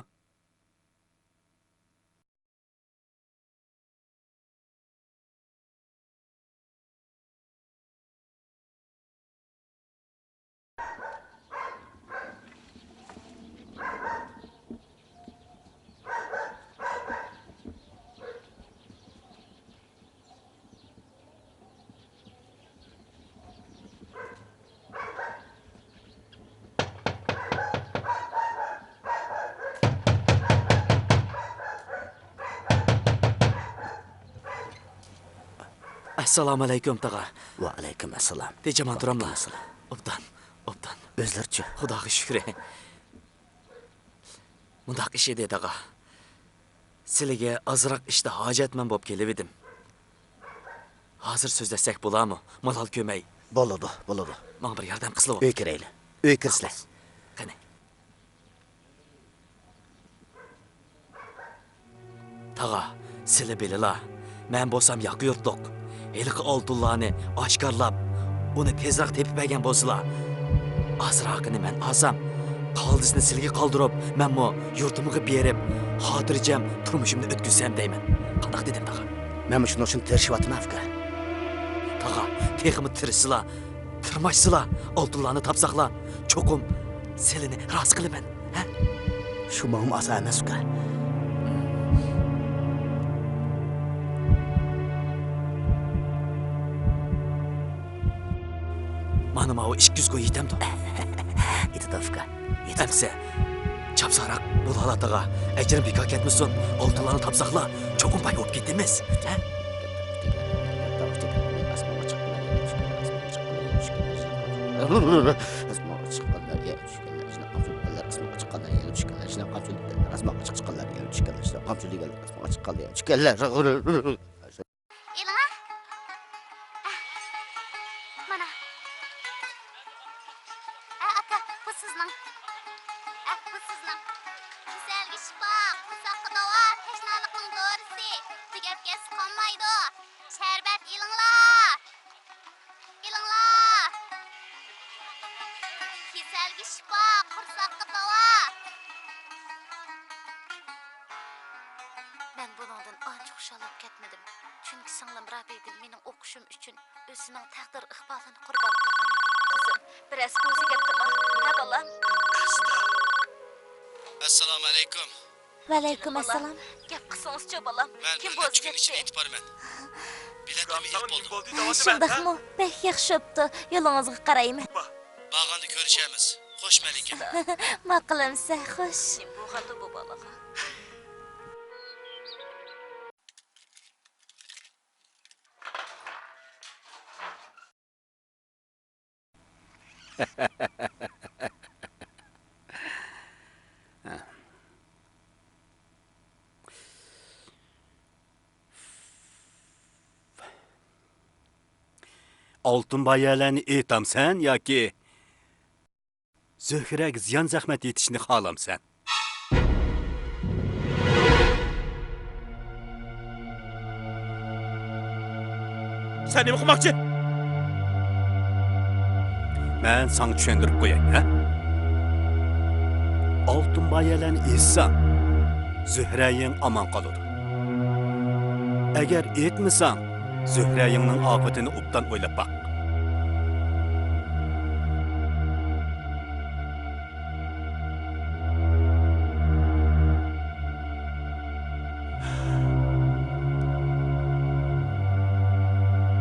ئەسسالامۇئەلەيكۇم، تاغا. ۋەئەلەيكۇم ئەسسالام. تىنچ-ئامان تۇراملا؟ ۋەئەلەيكۇم ئەسسالام. ئوبدان، ئوبدان. ئۆزلىرىچۇ؟ خۇداغا شۈكرى. مۇنداق ئىش ئىدى، تاغا. سىلىگە ئازراق ئىشتا ھاجەتمەن بولۇپ كېلىۋىدىم. ھازىر سۆزلەشسەك بولارمۇ؟ مالال كۆمەي. بولىدۇ، بولىدۇ. ماڭا بىر ياردەم قىلسىلە. ئۆي كىرەيلى. ئۆي كىرسىلە. قېنى. تاغا، سىلى بىلىلا، مەن بولسام ياقا يۇرتلۇق. ھېلىقى ئالتۇنلارنى ئاشكارىلاپ، ئۇنى تېزراق تېپىپ بەرگەن بولسىلا، ئازراقىنى مەن ئالسام، قالدىسىنى سىلىگە قالدۇرۇپ، مەنمۇ يۇرتۇمغا بېرىپ، خاتىرجەم تۇرمۇشۇمنى ئۆتكۈزسەم دەيمەن. قانداق دېدىم، تاغا؟ مەنمۇ شۇنىڭ ئۈچۈن تىرىشىۋاتىمەن، ئۇكا. تاغا، تېخىمۇ تىرىشسىلا، تىرماشسىلا، ئالتۇنلارنى تاپساقلا، چوقۇم سىلىنى رازى قىلىمەن، ھە؟ شۇ ماڭىمۇ ئاسان ئەمەس، ئۇكا. مانا ماۋۇ ئىككى يۈز كوي يېتەمدۇ؟ يېتىدۇ، ئۇكا. يېتىدۇ. ئەمسە، چاپسانراق بول، ھالا تاغا. ئەجرىم بىكار كەتمىسۇن. ئالتۇنلارنى تاپساقلا، چوقۇم باي بولۇپ كېتىمىز. ھە؟ ئېلىڭا. مانا. ھە، ئاكا، بۇ سىزنىڭ. ھە، بۇ سىزنىڭ. كېسەلگە شىپا، قورساققا داۋا، تەشنالىقنىڭ دورىسى. تۈگەپ كەتسە قانمايدۇ. شەربەت ئېلىڭلار. ئېلىڭلار. كېسەلگە شىپا، قورساققا داۋا. مەن بۇنىڭدىن ئانچە خۇشال بولۇپ كەتمىدىم، چۈنكى سىڭلىم رابىيەگۈل مېنىڭ ئوقۇشۇم ئۈچۈن ئۆزىنىڭ تەقدىر ئىقبالىنى قۇربان قىلغان ئىدى. قىزىم، بىر ئەس بوزى گەپ قىلما. ھە، بالام؟ ئەسسالامۇ ئەلەيكۇم. ۋەئەلەيكۇم ئەسسالام. گەپ قىلسىڭىزچۇ، بالام؟ مەن كىم بىر نەچچە كۈن ئىچىدە ئېيتىپ بارىمەن. بېلەتلىرىمنى ئېلىپ بولدۇم. شۇنداقمۇ؟ بەك ياخشى بوپتۇ. يولىڭىزغا قارايمەن. بارغاندا كۆرۈشەرمىز. خوش، مەلىكەم. ماقۇل ئەمىسە، خوش. نېمە بولغاندۇ بۇ بالىغا؟ ئالتۇن بايەلەرنى ئېيتامسەن ياكى زۆھرەگە زىيان-زەخمەت يېتىشىنى خالامسەن؟ سەن نېمە قىلماقچى؟ مەن ساڭا چۈشەندۈرۈپ قوياي، ھە؟ ئالتۇن بايەلەرنى ئېيتساڭ، زۆھرەيىڭ ئامان قالىدۇ. ئەگەر ئېيتمىساڭ، زۆھرەيىڭنىڭ ئاقىۋىتىنى ئوبدان ئويلاپ باق.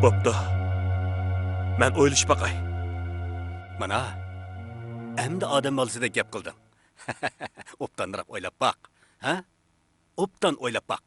بوپتۇ. مەن ئويلىشىپ باقاي. مانا، ئەمدى ئادەم بالىسىدەك گەپ قىلدىڭ. ئوبدانراق ئويلاپ باق. ھە؟ ئوبدان ئويلاپ باق.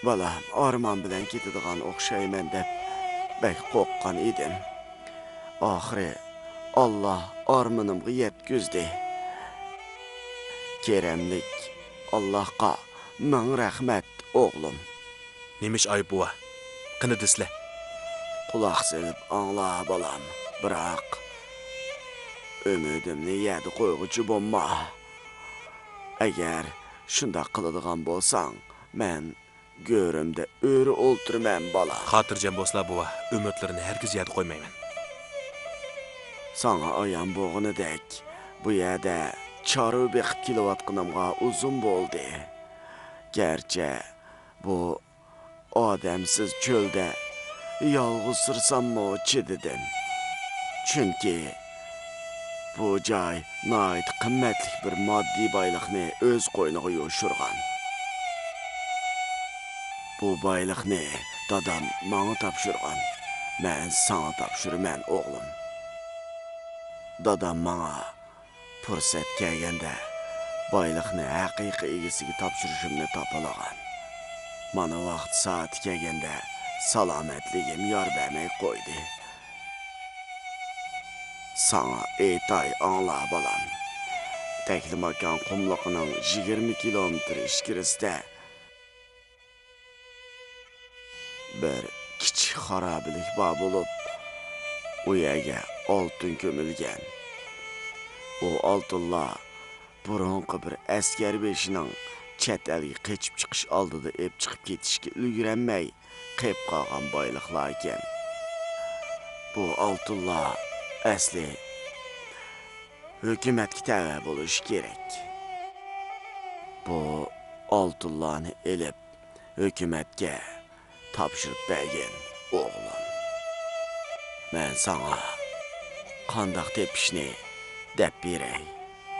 بالام، ئارمان بىلەن كېتىدىغان ئوخشايمەن دەپ بەك قورققان ئىدىم. ئاخىرى ئاللا ئارمىنىمغا يەتكۈزدى. كېرەملىك ئاللاغا مىڭ رەھمەت، ئوغلۇم. نېمە ئىش، ئايۇپ بوۋا؟ قېنى دېسىلە. قۇلاق سېلىپ ئاڭلا، بالام. بىراق، ئۈمىدىمنى يەردە قويغۇچى بولما. ئەگەر شۇنداق قىلىدىغان بولساڭ، مەن گۆرۈمدە ئۆرە ئولتۇرىمەن، بالام. خاتىرجەم بولسىلا، بوۋا، ئۈمىدلىرىنى ھەرگىز يەردە قويمايمەن. ساڭا ئايان بولغىنىدەك، بۇ يەردە چارۋا بېقىپ كېلىۋاتقىنىمغا ئۇزۇن بولدى. گەرچە بۇ ئادەمسىز چۆلدە يالغۇزسىرىساممۇ چىدىدىم. چۈنكى بۇ جاي ناھايىتى قىممەتلىك بىر ماددىي بايلىقنى ئۆز قوينىغا يوشۇرغان. بۇ بايلىقنى دادام ماڭا تاپشۇرغان. مەن ساڭا تاپشۇرىمەن، ئوغلۇم. دادام ماڭا پۇرسەت كەلگەندە بايلىقنى ھەقىقىي ئىگىسىگە تاپشۇرۇشۇمنى تاپىلىغان. مانا ۋاقىت سائىتى كەلگەندە سالامەتلىكىم يار بەرمەي قويدى. ساڭا ئېيتاي، ئاڭلا، بالام. تەكلىماكان قۇملۇقىنىڭ يىگىرمە كىلومېتىر ئىچكىرىسىدە بىر كىچىك خارابىلىك بار بولۇپ، ئۇ يەرگە ئالتۇن كۆمۈلگەن. ئۇ ئالتۇنلار بۇرۇنقى بىر ئەسكەر بېشىنىڭ چەت ئەلگە قېچىپ چىقىش ئالدىدا ئېلىپ چىقىپ كېتىشكە ئۈلگۈرەلمەي قېلىپ قالغان بايلىقلار ئىكەن. بۇ ئالتۇنلار ئەسلى ھۆكۈمەتكە تەۋە بولۇشى كېرەك. بۇ ئالتۇنلارنى ئېلىپ، ھۆكۈمەتكە تاپشۇرۇپ بەرگىن، ئوغلۇم. مەن ساڭا قانداق تېپىشنى دەپ بېرەي،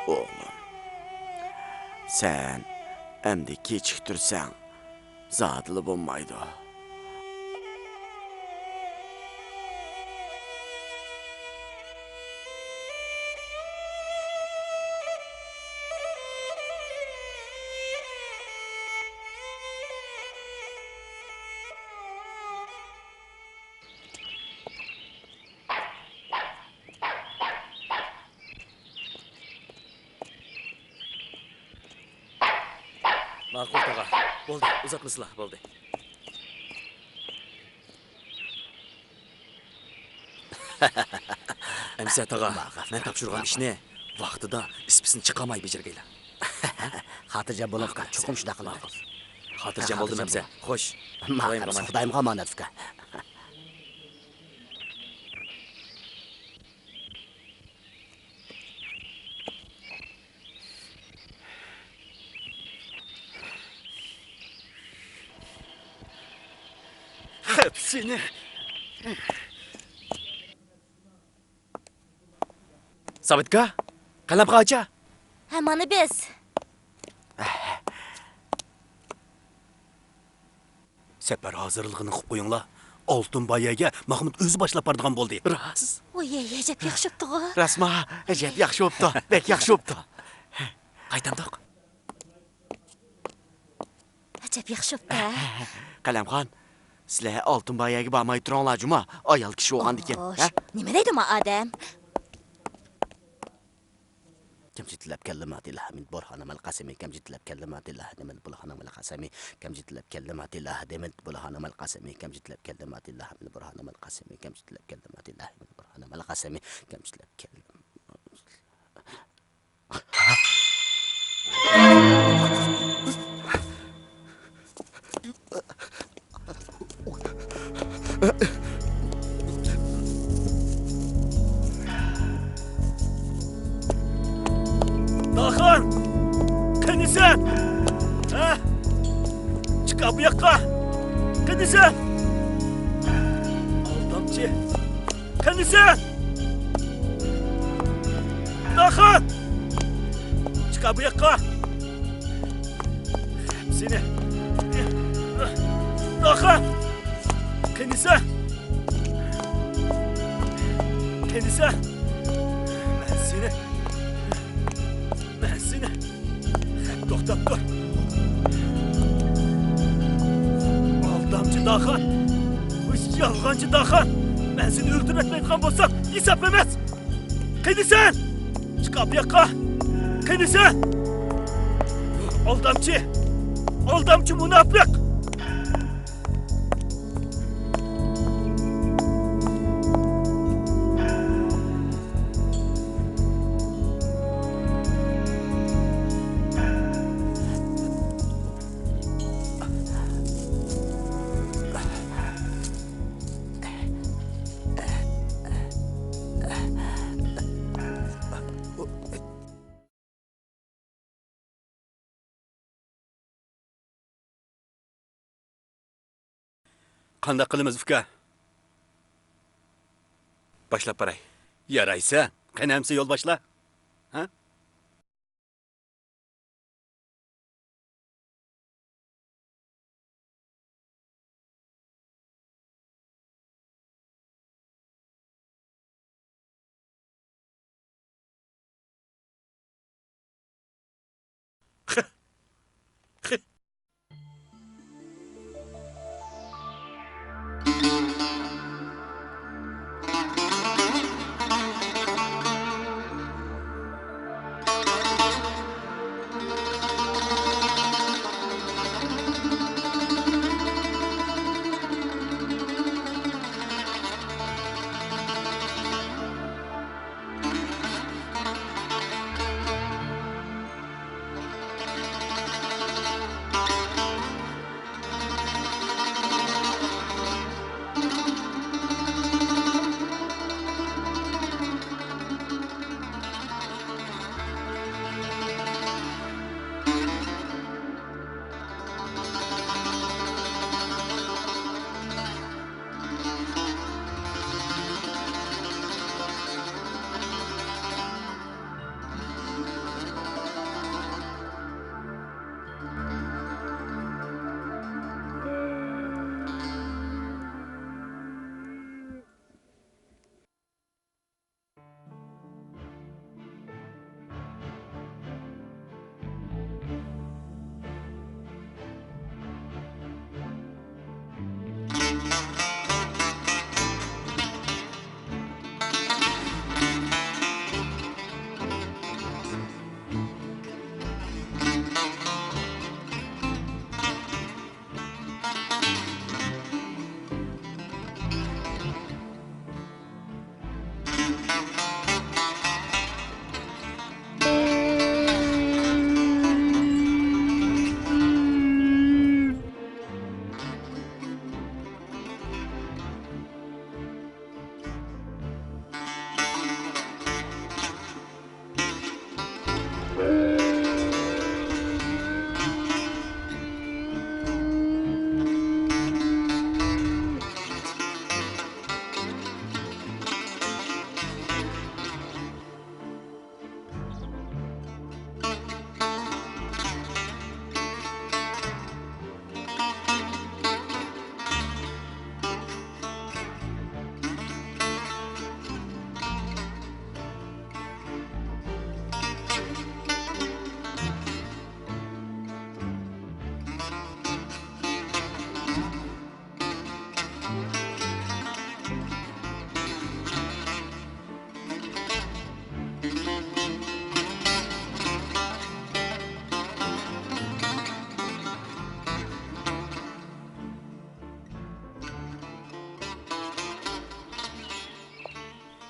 ئوغلۇم. سەن ئەمدى كېچىكتۈرسەڭ، زادىلا بولمايدۇ. ماقۇل، تاغا. بولدى، ئۇزاتمىسىلا، بولدى. ئەمىسە، تاغا، مەن تاپشۇرغان ئىشنى ۋاقتىدا، ئىس-پىسىنى چىقارماي بېجىرگەيلا. خاتىرجەم بولۇڭ، ئۇكا، چوقۇم شۇنداق قىلىمەن. ماقۇل. خاتىرجەم بولدۇم، ئەمىسە. خوش. ماقۇل، خۇدايىمغا ئامانەت، ئۇكا. خەپ سېنى. سابىتكا، قەلەمخان ئاچا. ھە، مانا بىز. سەپەر ھازىرلىقىنى قىلىپ قويۇڭلار. ئالتۇن بايەگە ماخمۇت ئۆزى باشلاپ بارىدىغان بولدى. راست. ۋوي، ئەجەب ياخشى بوپتىغۇ. راستما؟ ئەجەب ياخشى بوپتۇ. بەك ياخشى بوپتۇ. قايتامدۇق؟ ئەجەب ياخشى بوپتۇ، ھە؟ قەلەمخان، سىلەر ئالتۇن بايەگە بارماي تۇرۇڭلار جۇما. ئايال كىشى بولغاندىكىن، خوش، ھە؟ نېمە دەيدۇ ما ئادەم؟ كم جئت لك كلمات الله من برهان القسم، كم جئت لك كلمات الله من برهان القسم، كم جئت لك كلمات الله من برهان القسم، كم جئت لك كلمات الله من برهان القسم، كم جئت لك كلمات الله من برهان القسم، كم جئت لك كلمات. داخان! قېنى سەن؟ ھە؟ چىقار بۇ ياققا! قېنى سەن؟ ئالدامچى! قېنى سەن؟ داخان! چىقار بۇ ياققا! سېنى! داخان! قېنى سەن؟ قېنى سەن؟ مەن سېنى! مەن سېنى! توختاپ تۇر! ئالدامچى داخان! بۇ يالغانچى داخان! مەن سېنى ئۆلتۈرۈۋەتمەيدىغان بولسام، ھېسابلىماس! قېنى سەن؟ چىقار بۇ ياققا! قېنى سەن؟ ئالدامچى! ئالدامچى مۇناپىق! قانداق قىلىمىز، ئۇكا؟ باشلاپ باراي. يارايسە، قېنى ئەمسە يول باشلا. ھە؟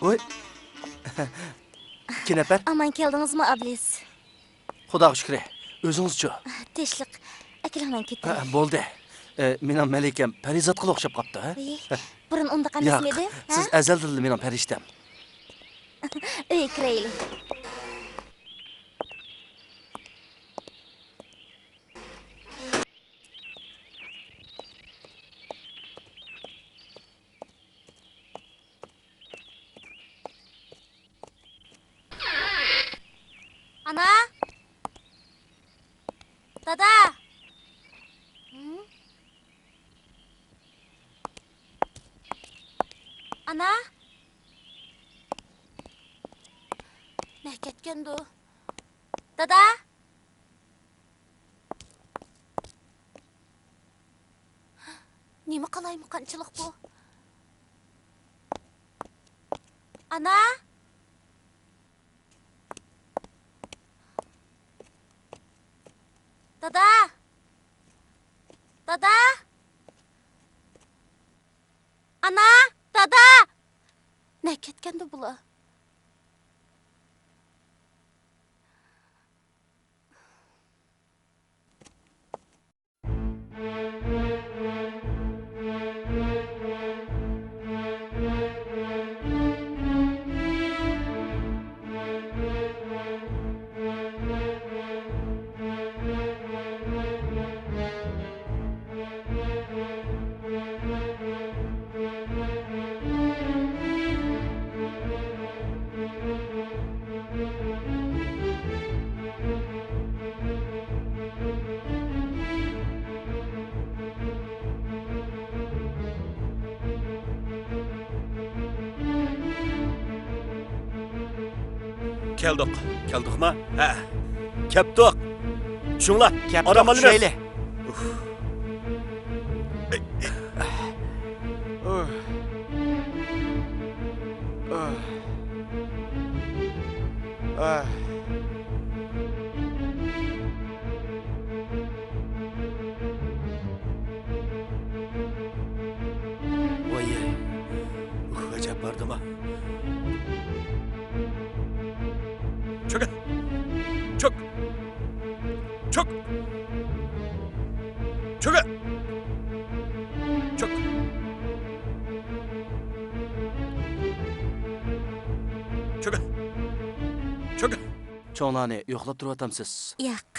ۋوي. كىنەپەر. ئامان كەلدىڭىزمۇ، ئابلىز؟ خۇداغا شۈكرى. ئۆزىڭىزچۇ؟ تىنچلىق. ئەكېلىڭ، مەن كېتەي. ھە، بولدى. ئە، مېنىڭ مەلىكەم پەرىزاتقىلا ئوخشاپ قاپتۇ، ھە؟ ئى، بۇرۇن ئۇنداق ياق، ئەمەسمىدى، ھە؟ سىز ئەزەلدىنلا مېنىڭ پەرىشتەم. ئۆيگە كىرەيلى. ئانا! دادا! ھىم؟ ئانا! نەگە كەتكەندۇ؟ دادا! نېمە قالايمىقانچىلىق بۇ؟ ئانا! دادا! دادا! ئانا! دادا! نەگە كەتكەندۇ بۇلار؟ كەلدۇق. كەلدۇقما؟ ھە. كەپتۇق. چۈشۈڭلار. كەپتۇق، ئارام ئالىمىز. چۈشەيلى. ئۇف. ۋاي، ئۇھ، ئەجەب باردىما؟ چۆكە! چۆك! چۆك! چۆكە! چۆك! چۆكە! چۆكە! چوڭلارنى يوقلاپ تۇرۇۋاتامسىز؟ ياق.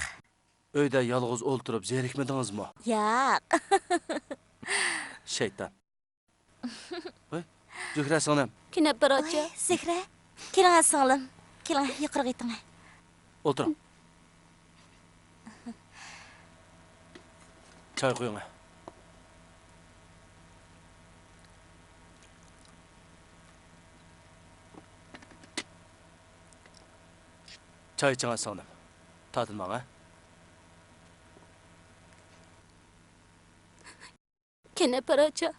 ئۆيدە يالغۇز ئولتۇرۇپ زېرىكمىدىڭىزمۇ؟ ياق. شەيتان. ۋاي، زۆھرە سىڭلىم. كىنەپپەر ئاچا. ۋاي، زۆھرە. كېلىڭە سىڭلىم. كېلىڭە، يۇقىرىغا ئۆتۈڭە. ئولتۇرۇڭ. چاي قۇيۇڭە. چاي ئىچىڭە سىڭلىم. تارتىنماڭ، ھە؟ كىنەپپەر ئاچا،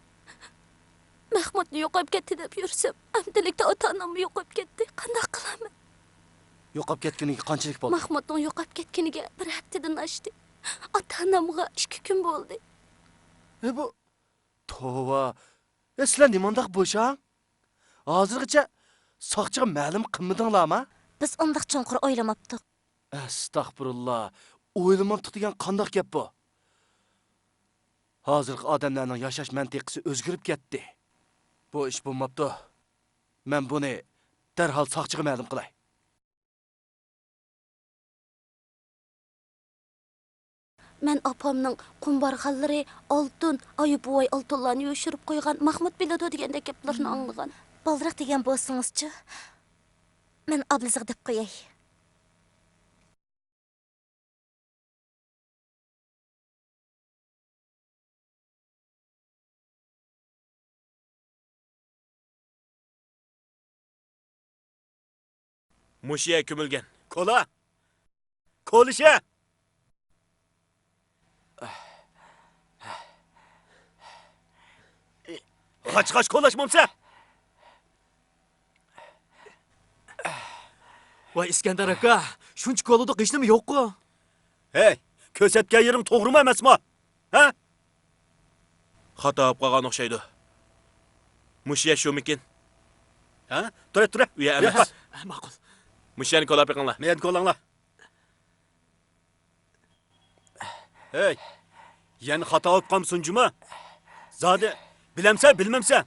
مەخمۇتنى يوقاپ كەتتى دەپ يۈرسەم، ئەمدىلىكتە ئاتا-ئاناممۇ يوقاپ كەتتى. قانداق قىلارمەن؟ يوقاپ كەتكىنىگە قانچىلىك بولدى؟ ماخمۇتنىڭ يوقاپ كەتكىنىگە بىر ھەپتىدىن ئاشتى. ئاتا-ئانامغا ئىككى كۈن بولدى. ھە، بۇ، توۋا. ھە، سىلەر نېمانداق بوشاڭ؟ ھازىرغىچە ساقچىغا مەلۇم قىلمىدىڭلارما؟ بىز ئۇنداق چوڭقۇر ئويلىماپتۇق. ئەستەغپۇرۇللا، ئويلىماپتۇق دېگەن قانداق گەپ بۇ؟ ھازىرقى ئادەملەرنىڭ ياشاش مەنتىقىسى ئۆزگىرىپ كەتتى. بۇ ئىش بولماپتۇ. مەن بۇنى دەرھال ساقچىغا مەلۇم قىلاي. مەن ئاپامنىڭ قۇم بارخانلىرى، ئالتۇن، ئايۇ بوۋاي ئالتۇنلارنى يوشۇرۇپ قويغان، ماخمۇت بىلىدۇ دېگەندەك گەپلەرنى ئاڭلىغان. بالدۇرراق دېگەن بولسىڭىزچۇ؟ مەن ئابلىزىغا دەپ قوياي. مۇشۇ يەر كۆمۈلگەن. كولا! كولىشە! غاچ-غاچ كولاش بولمىسا! ۋاي ئىسكەندەر ئاكا، شۇنچە كولىدۇق، ھېچنېمە يوققۇ. ھەي، كۆرسەتكەن يېرىڭ توغرىمۇ ئەمەسمۇ؟ ھە؟ خاتا بولۇپ قالغان ئوخشايدۇ. مۇشۇ يەر شۇمىكىن؟ ھە؟ تۇرە، تۇرە. ئۇ يەر ئەمەس. ھە، ماقۇل. مۇشۇ يەرنى كولاپ بېقىڭلار. مەن كولاڭلار. ھەي، يەنە خاتا بولۇپ قالمىسۇن جۇما. زادى بىلەمسەن، بىلمەمسەن؟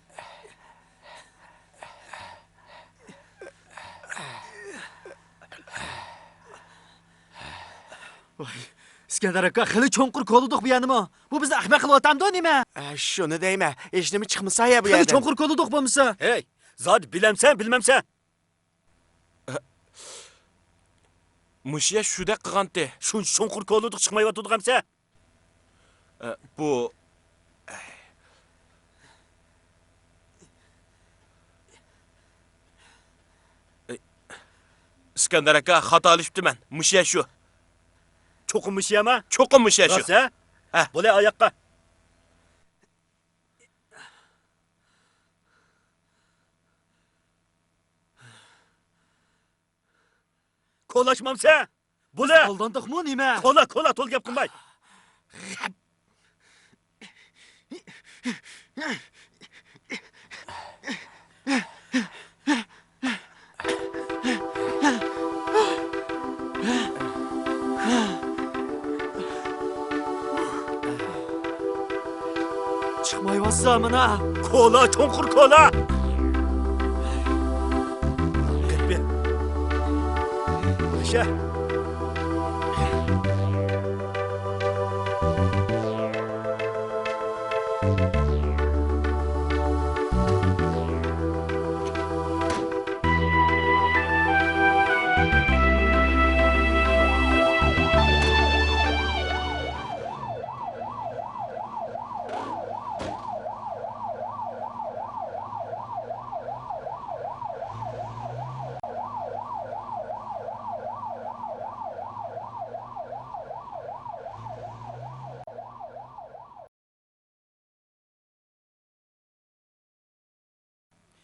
ۋاي، ئىسكەندەر ئاكا، خېلى چوڭقۇر كولىدۇق بۇ يەرنىمۇ. بۇ بىزنى ئەخمەق قىلىۋاتامدۇ نېمە؟ ئە، شۇنى دەيمەن، ھېچنېمە چىقمىسا يا بۇ خېلى يەردىن. چوڭقۇر كولىدۇق بولمىسا. ھەي، زادى بىلەمسەن، بىلمەمسەن؟ مۇشۇ يەر شۇدەك قىلغانتى. شۇنچە چوڭقۇر كولىدۇق چىقمايۋاتىدىغانسەن. ئە، بۇ، ئەي. ئىسكەندەر ئاكا، خاتالىشىپتىمەن. مۇشۇ يەر شۇ. چوقۇم مۇشۇ يەرما؟ چوقۇم مۇشۇ يەر شۇ. راست، ھە؟ ھە. بولە، ئاياققا. كولاشمامسەن؟ بولە! ئالداندۇقمۇ نېمە؟ كولا، كولا، تولا گەپ قىلماي. چىقمايۋاتسا مانا. كولا، چوڭقۇر كولا. كەتمە. ياشا.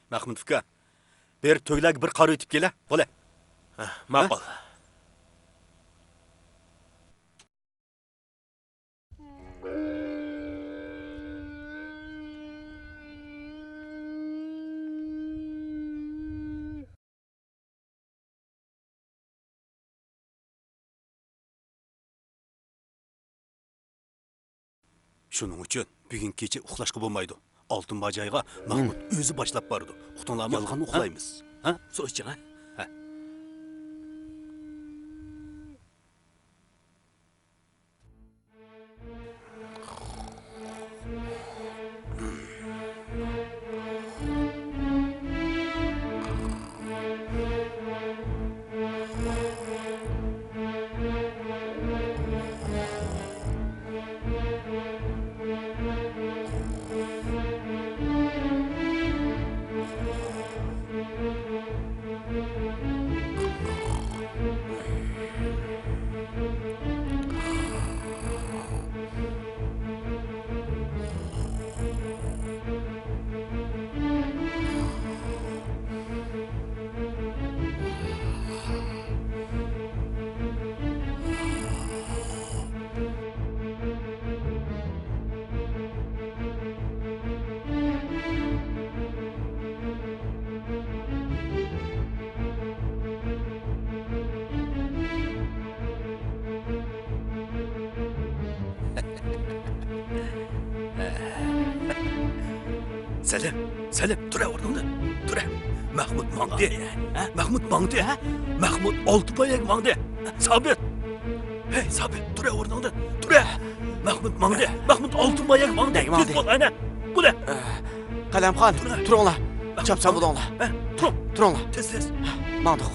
مەخمۇت ئۇكا، بېرىپ تۆگىلەرگە بىر قارىۋېتىپ كېلە، بولە. ھە، ماقۇل. شۇنىڭ ئۈچۈن بۈگۈن كېچە ئۇخلاشقا بولمايدۇ. ئالتۇن باجايغا مەخمۇت ئۆزى باشلاپ بارىدۇ. ئۇقتۇڭلارمۇ؟ يالغان ئۇخلايمىز. ھە؟ سۇ ئىچىڭ، ھە؟ ھە. سەلىم، سەلىم، تۇرە ئورنۇڭدىن، تۇرە. مەخمۇت ماڭدى. ھە؟ مەخمۇت ماڭدى. ھە؟ مەخمۇت ئالتە باياق ماڭدى. سابىت! ھەي، سابىت، تۇرە ئورنۇڭدىن، تۇرە! مەخمۇت ماڭدى. مەخمۇت ئالتە باياق ماڭدى. نەگە ماڭدى؟ تېز بول، ئەنە. بۇلە. قەلەمخان، تۇرە. تۇرۇڭلار. مەخمۇت، چاپسان بولۇڭلار. ھە، تۇرۇڭ. تۇرۇڭلار. تېز، تېز. ماڭدۇق.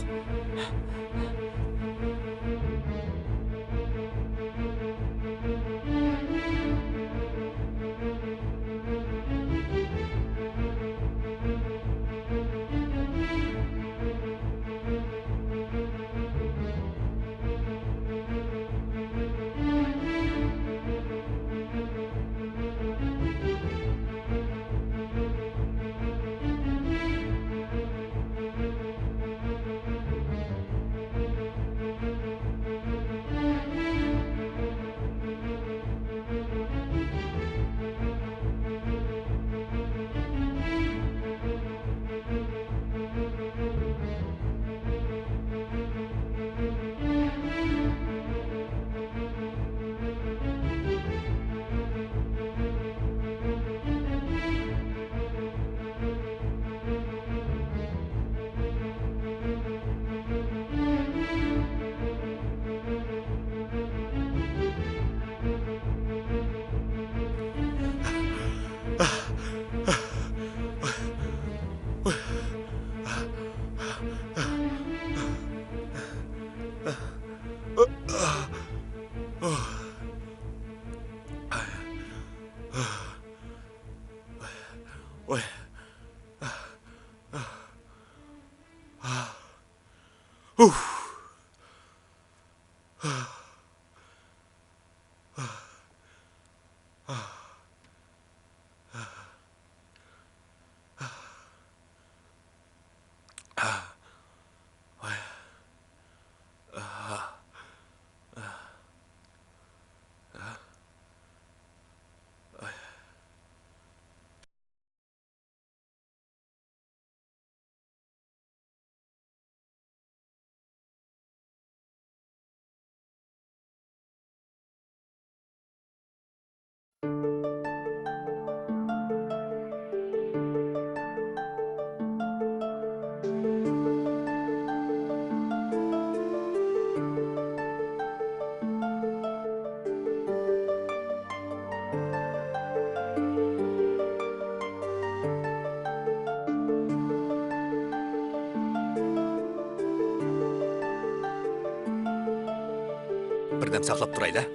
بىردەم ساقلاپ تۇرايلى.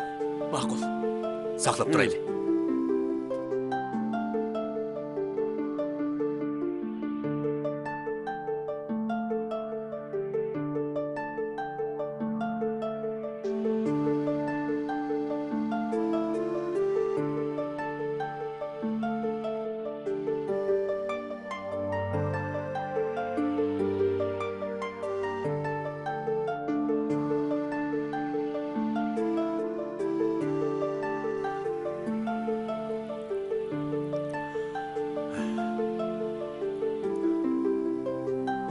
ماقۇل. ساقلاپ تۇرايلى.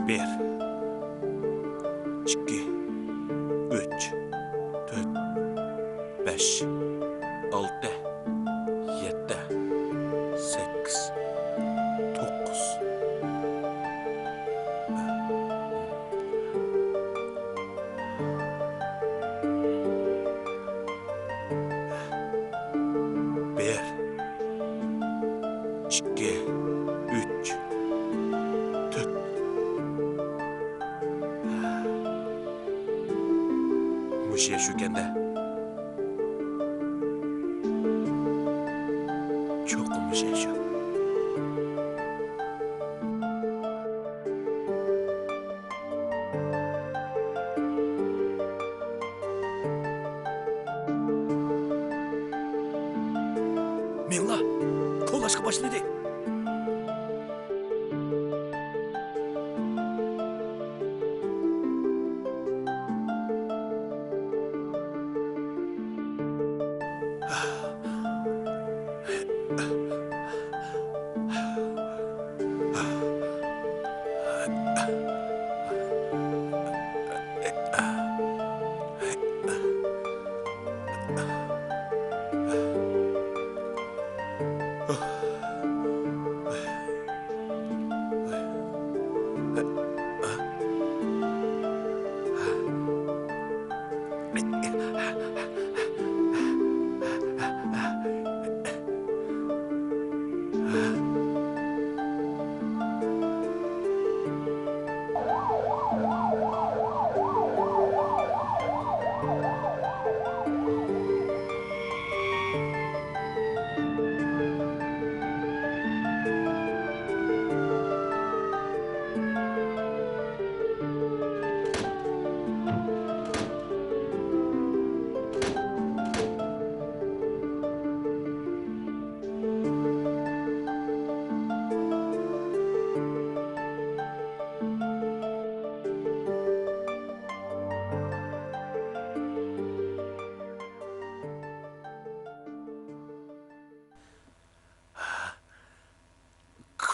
بىر، ئىككى، ئۈچ، تۆت، بەش، ئالتە، يەتتە، سەككىز، توققۇز. بىر، ئىككى، ئۈچ، تۆت. مۇشۇ يەر شۇكەندە. چوقۇم مۇشۇ يەر شۇ. مېڭلا، كولاشقا باشلىدى.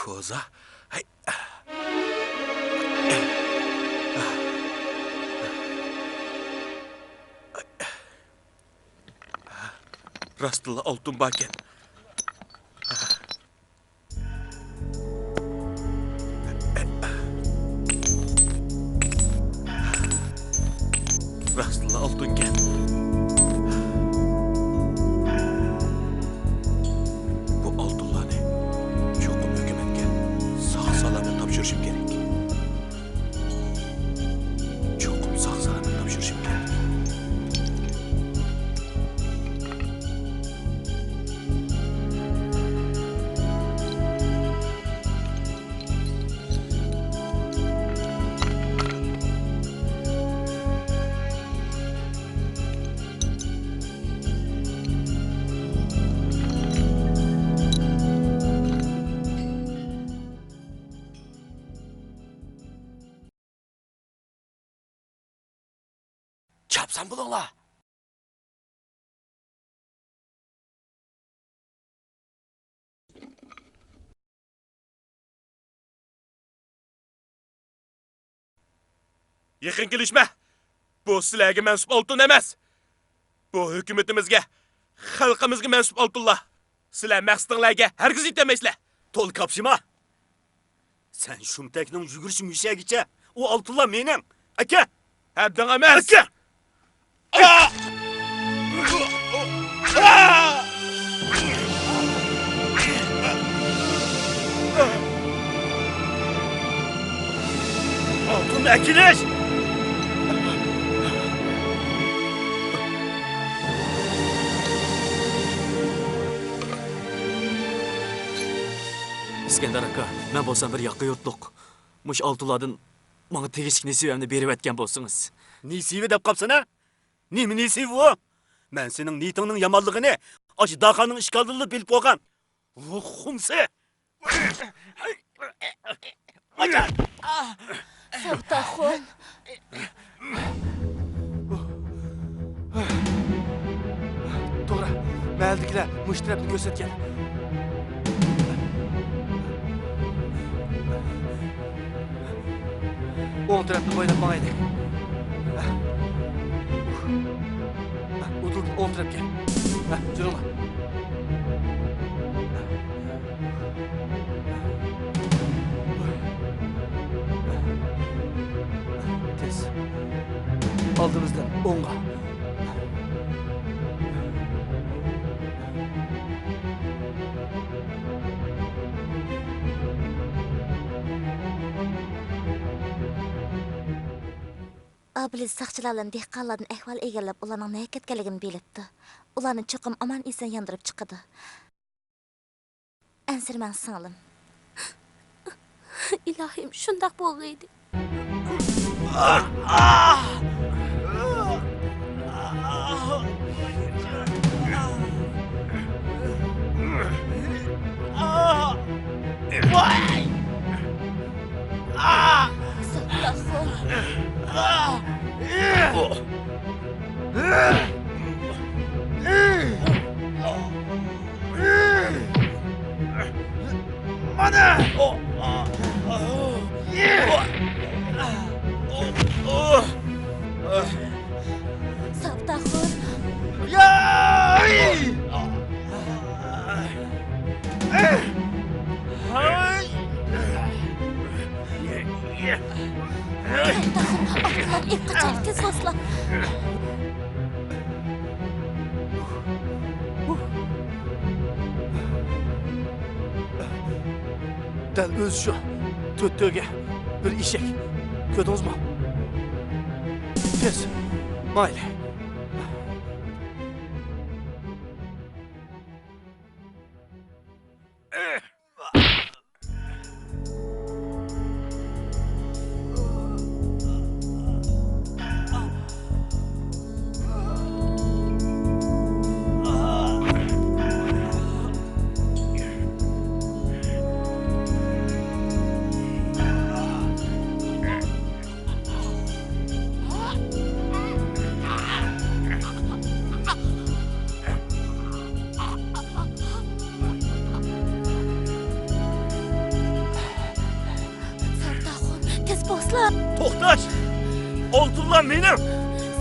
كوزا. ھەي. راستلا ئالتۇن باركەن. راستلا ئالتۇنكەن. بۇ ئالتۇنلارنى چوقۇم ھۆكۈمەتكە ساق-سالامەت تاپشۇرۇشۇم كېرەك. چوقۇم ساق-سالامەت تاپشۇرۇشۇم كېرەك. چاپسان بولۇڭلار! يېقىن كېلىشمە! بۇ سىلەرگە مەنسۇپ ئالتۇن ئەمەس! بۇ ھۆكۈمىتىمىزگە، خەلقىمىزگە مەنسۇپ ئالتۇنلار! سىلەر مەقسىتىڭلارگە ھەرگىز يېتەلمەيسىلەر! تولكاپشىما! سەن شۇمتەكنىڭ يۈگۈرۈشى مۆشەگىچە ئۇ ئالتۇنلار مېنىڭ! ئەكە! ھەددىڭ ئەمەس! ئەكە! ئالتۇن ئەكېلىش! ئىسكەندەر ئاكا، مەن بولسام بىر ياقا يۇرتلۇق. مۇشۇ ئالتۇنلاردىن ماڭا تېگىشلىك نېسىۋەمنى بېرىۋەتكەن بولسىڭىز. نېسىۋە دەپ قاپسەن ھە؟ نېمە نېسىۋە ئۇ؟ مەن سېنىڭ نىيىتىڭنىڭ يامانلىقىنى ئاشۇ داخانىڭ ئىشكالىدىنلا بىلىپ بولغان. ۋۇ خۇمسى! ساختاخۇن. توغرا، مەھەللىدىكىلەر مۇشۇ تەرەپنى كۆرسەتكەن. ئوڭ تەرەپنى بويلاپ ماڭايلى. ئۇدۇلدىن ئوڭ تەرەپكە. جۈرۈڭلار. تېز. ئالدىمىزدىن ئوڭغا. ئابلىز ساقچىلار بىلەن دېھقانلاردىن ئەھۋال ئىگىلەپ، ئۇلارنىڭ نەگە كەتكەنلىكىنى بىلىپتۇ. ئۇلارنى چوقۇم ئامان-ئېسەن ياندۇرۇپ چىقىدۇ. ئەنسىرىمەڭ، سىڭلىم. ئىلاھىم، شۇنداق بولغىيدى. مانا! ساختاخۇن! ياي! ساختاخۇن، ئالتۇنلارنى ئېلىپ قاچايلى، تېز بولسىلا! دەل ئۆزى شۇ. تۆت تۆگە، بىر ئېشەك. كۆردىڭىزمۇ؟ تېز، مايلى. ساختاخۇن، تېز بولسىلا! توختاش! ئالتۇنلار مېنىڭ!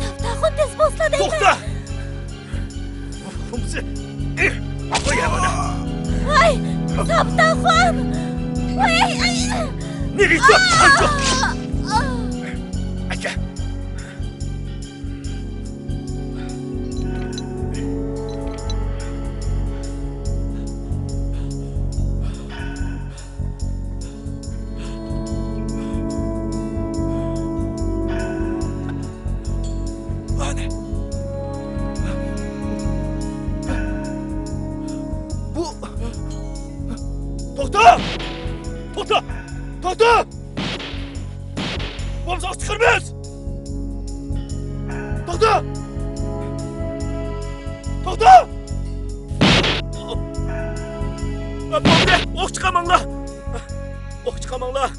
ساختاخۇن، تېز بولسىلا دەيمەن! توختا! خۇمسى! ئېھ! قوي يا مانا! ۋاي! ساختاخۇن! ۋاي! ئاي! نېرى كۆپ! قايتۇ! ئاكا! بۇ، توختا! توختا! توختا! بولمىسا چىقىرىمىز! توختا! توختا! بولدى! ئوق چىقارماڭلار! ئوق چىقارماڭلار!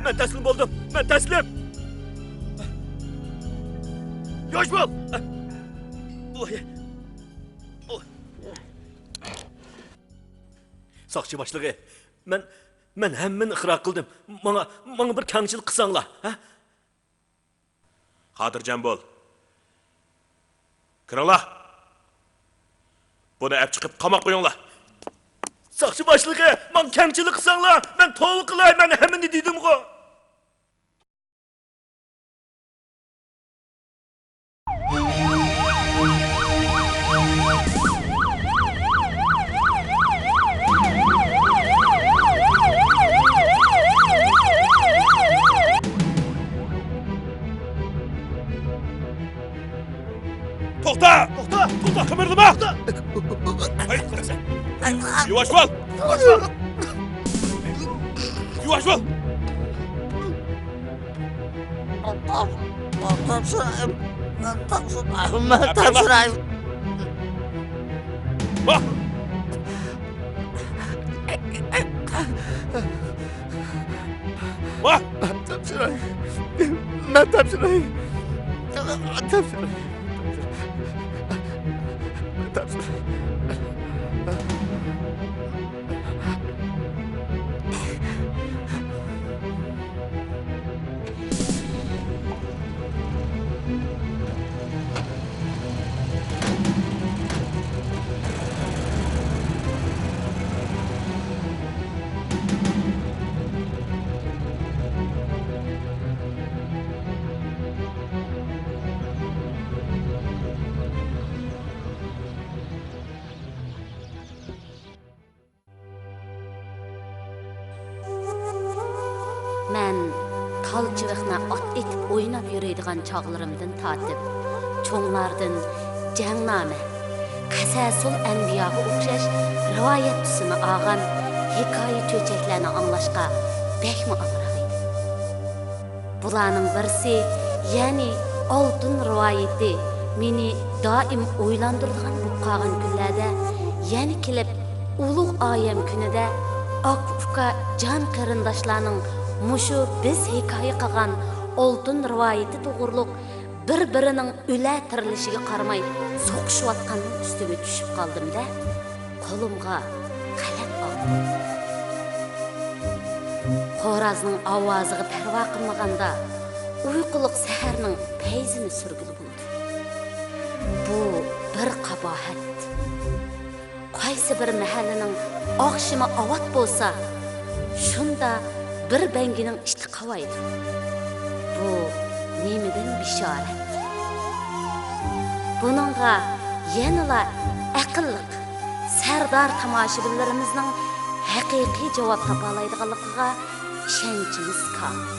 مەن تەسلىم بولدۇم! مەن تەسلىم! ياش بول! ساقچى باشلىقى، مەن، مەن ھەممىنى ئىقرار قىلدىم. ماڭا، ماڭا بىر كەڭچىلىك قىلساڭلار، ھە؟ خاتىرجەم بول. كىرىڭلار. بۇنى ئەپ چىقىپ قاماپ قويۇڭلار. ساقچى باشلىقى، ماڭا كەڭچىلىك قىلساڭلار، مەن توۋا قىلاي، مەن ھەممىنى دېدىمغۇ. توختا! توختا! توختا! قىمىردىما! توختا! ھەي، قاچسا! ياۋاش بول! ياۋاش بول! تاپشۇرايمەن، تاپشۇرايمەن. ۋاھ! ۋاھ! تاپشۇراي. مەن تاپشۇراي. تاپشۇراي. تاپشۇراي. مەن تال چىۋىقنى ئات ئېتىپ ئويناپ يۈرىدىغان چاغلىرىمدىن تارتىپ، چوڭلاردىن جەڭنامە، قەسەسۇل ئەنبىياغا ئوخشاش رىۋايەت تۈسىنى ئالغان ھېكايە چۆچەكلەرنى ئاڭلاشقا بەكمۇ ئامراق ئىدىم. بۇلارنىڭ بىرسى، يەنى ئالتۇن رىۋايىتى مېنى دائىم ئويلاندۇرىدىغان بولۇپ قالغان كۈنلەردە يەنە كېلىپ، ئۇلۇغ ئايەم كۈنىدە ئاكا-ئۇكا جان قېرىنداشلارنىڭ مۇشۇ بىز ھېكايە قىلغان ئالتۇن رىۋايىتى توغرۇلۇق بىر-بىرىنىڭ ئۆلە تىرىلىشىگە قارىماي سوقۇشۇۋاتقاننىڭ ئۈستىگە چۈشۈپ قالدىم-دە، قولۇمغا قەلەم ئالدىم. خورازنىڭ ئاۋازىغا پەرۋا قىلمىغاندا، ئۇيقۇلۇق سەھەرنىڭ پەيزىنى سۈرگىلى بولىدۇ. بۇ بىر قاباھەت. قايسى بىر مەھەللىنىڭ ئاخشىمى ئاۋات بولسا، شۇندا بىر بەڭگىنىڭ ئىتى قاۋايدۇ. بۇ نېمىدىن بېشارەت؟ بۇنىڭغا يەنىلا ئەقىللىق سەردار تاماشىبىنلىرىمىزنىڭ ھەقىقىي جاۋاب تاپالايدىغانلىقىغا ئىشەنچىمىز كامىل.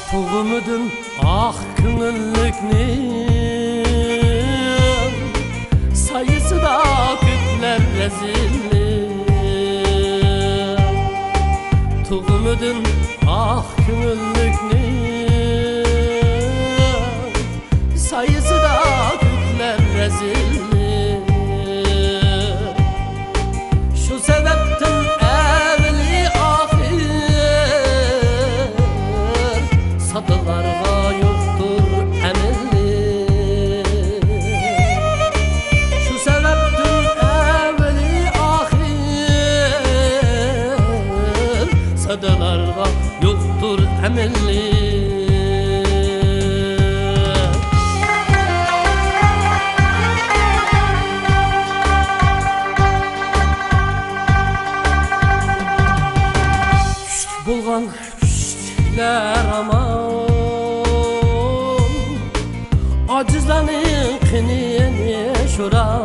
تۇغمىدىم ئاق كۆڭۈللۈكنىڭ سايىسىدا كۆكلەر رەزىللىك. تۇغمىدىم ئاق كۆڭۈللۈكنىڭ سايىسىدا كۆكلەر رەزىللىك. شۇ سەۋەبتىن ئەۋلى ئاخىر سادىلارغا يوقتۇر ئەمەللىك. شۇ سەۋەبتىن ئەۋلى ئاخىر سادىلارغا يوقتۇر ئەمەللىك. كۈچلۈك بولغان كۈچلۈكلەر ھامان ئاجىزلارنىڭ قېنىنى شورار.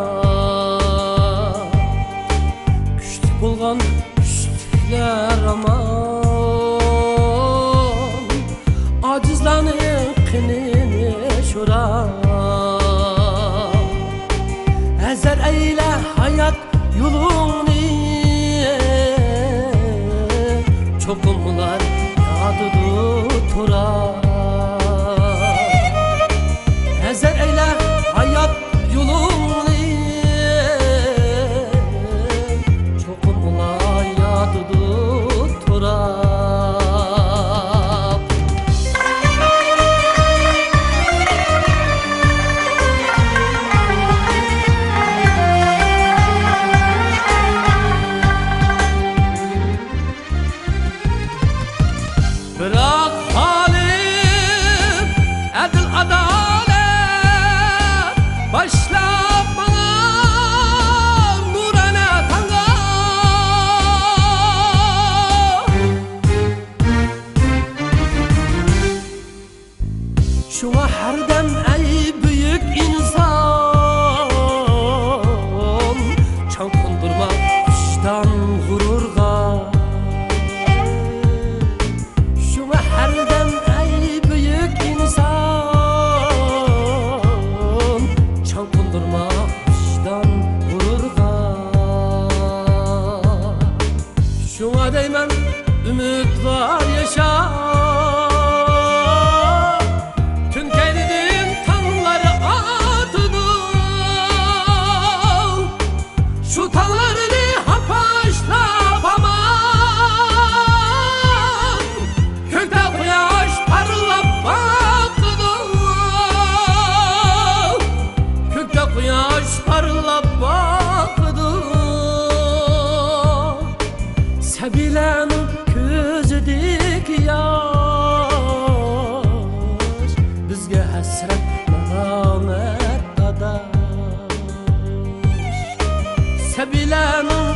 كۈچلۈك بولغان كۈچلۈكلەر ھامان ئاجىزلارنىڭ قېنىنى شورار. ھەزەر ئەيلە ھايات يولۇڭنى، چوقۇم ئۇلار يادىدۇ تۇرار. ھەزەر ئەيلە ھايات يولۇڭنى، چوقۇم ئۇلار يادىدۇ تۇرار. بىراق خالىق ئەدىل ئادالەت باشلاپ ماڭار نۇرانە تاڭغا. شۇڭا ھەردەم ئەي بۈيۈك ئىنسان، چاڭ قوندۇرما ۋىجدان غۇرۇرغا. شۇڭا ھەردەم ئەي بۈيۈك ئىنسان، چاڭ قوندۇرما ۋىجدان غۇرۇرغا. شۇڭا دەيمەن، ئۈمىد بار ياشا. كۈن كەينىدىن تاڭلار ئاتىدۇ. شۇ تاڭلارنى ھاپاشلاپ ھامان، كۆكتە قۇياش پارلاپ باقىدۇ. كۆكتە قۇياش پارلاپ باقىدۇ. سەبىيلەرنىڭ كۆزىدىكى ياش، بىزگە ھەسرەت نادامەت ئاداش. سەبىيلەرنىڭ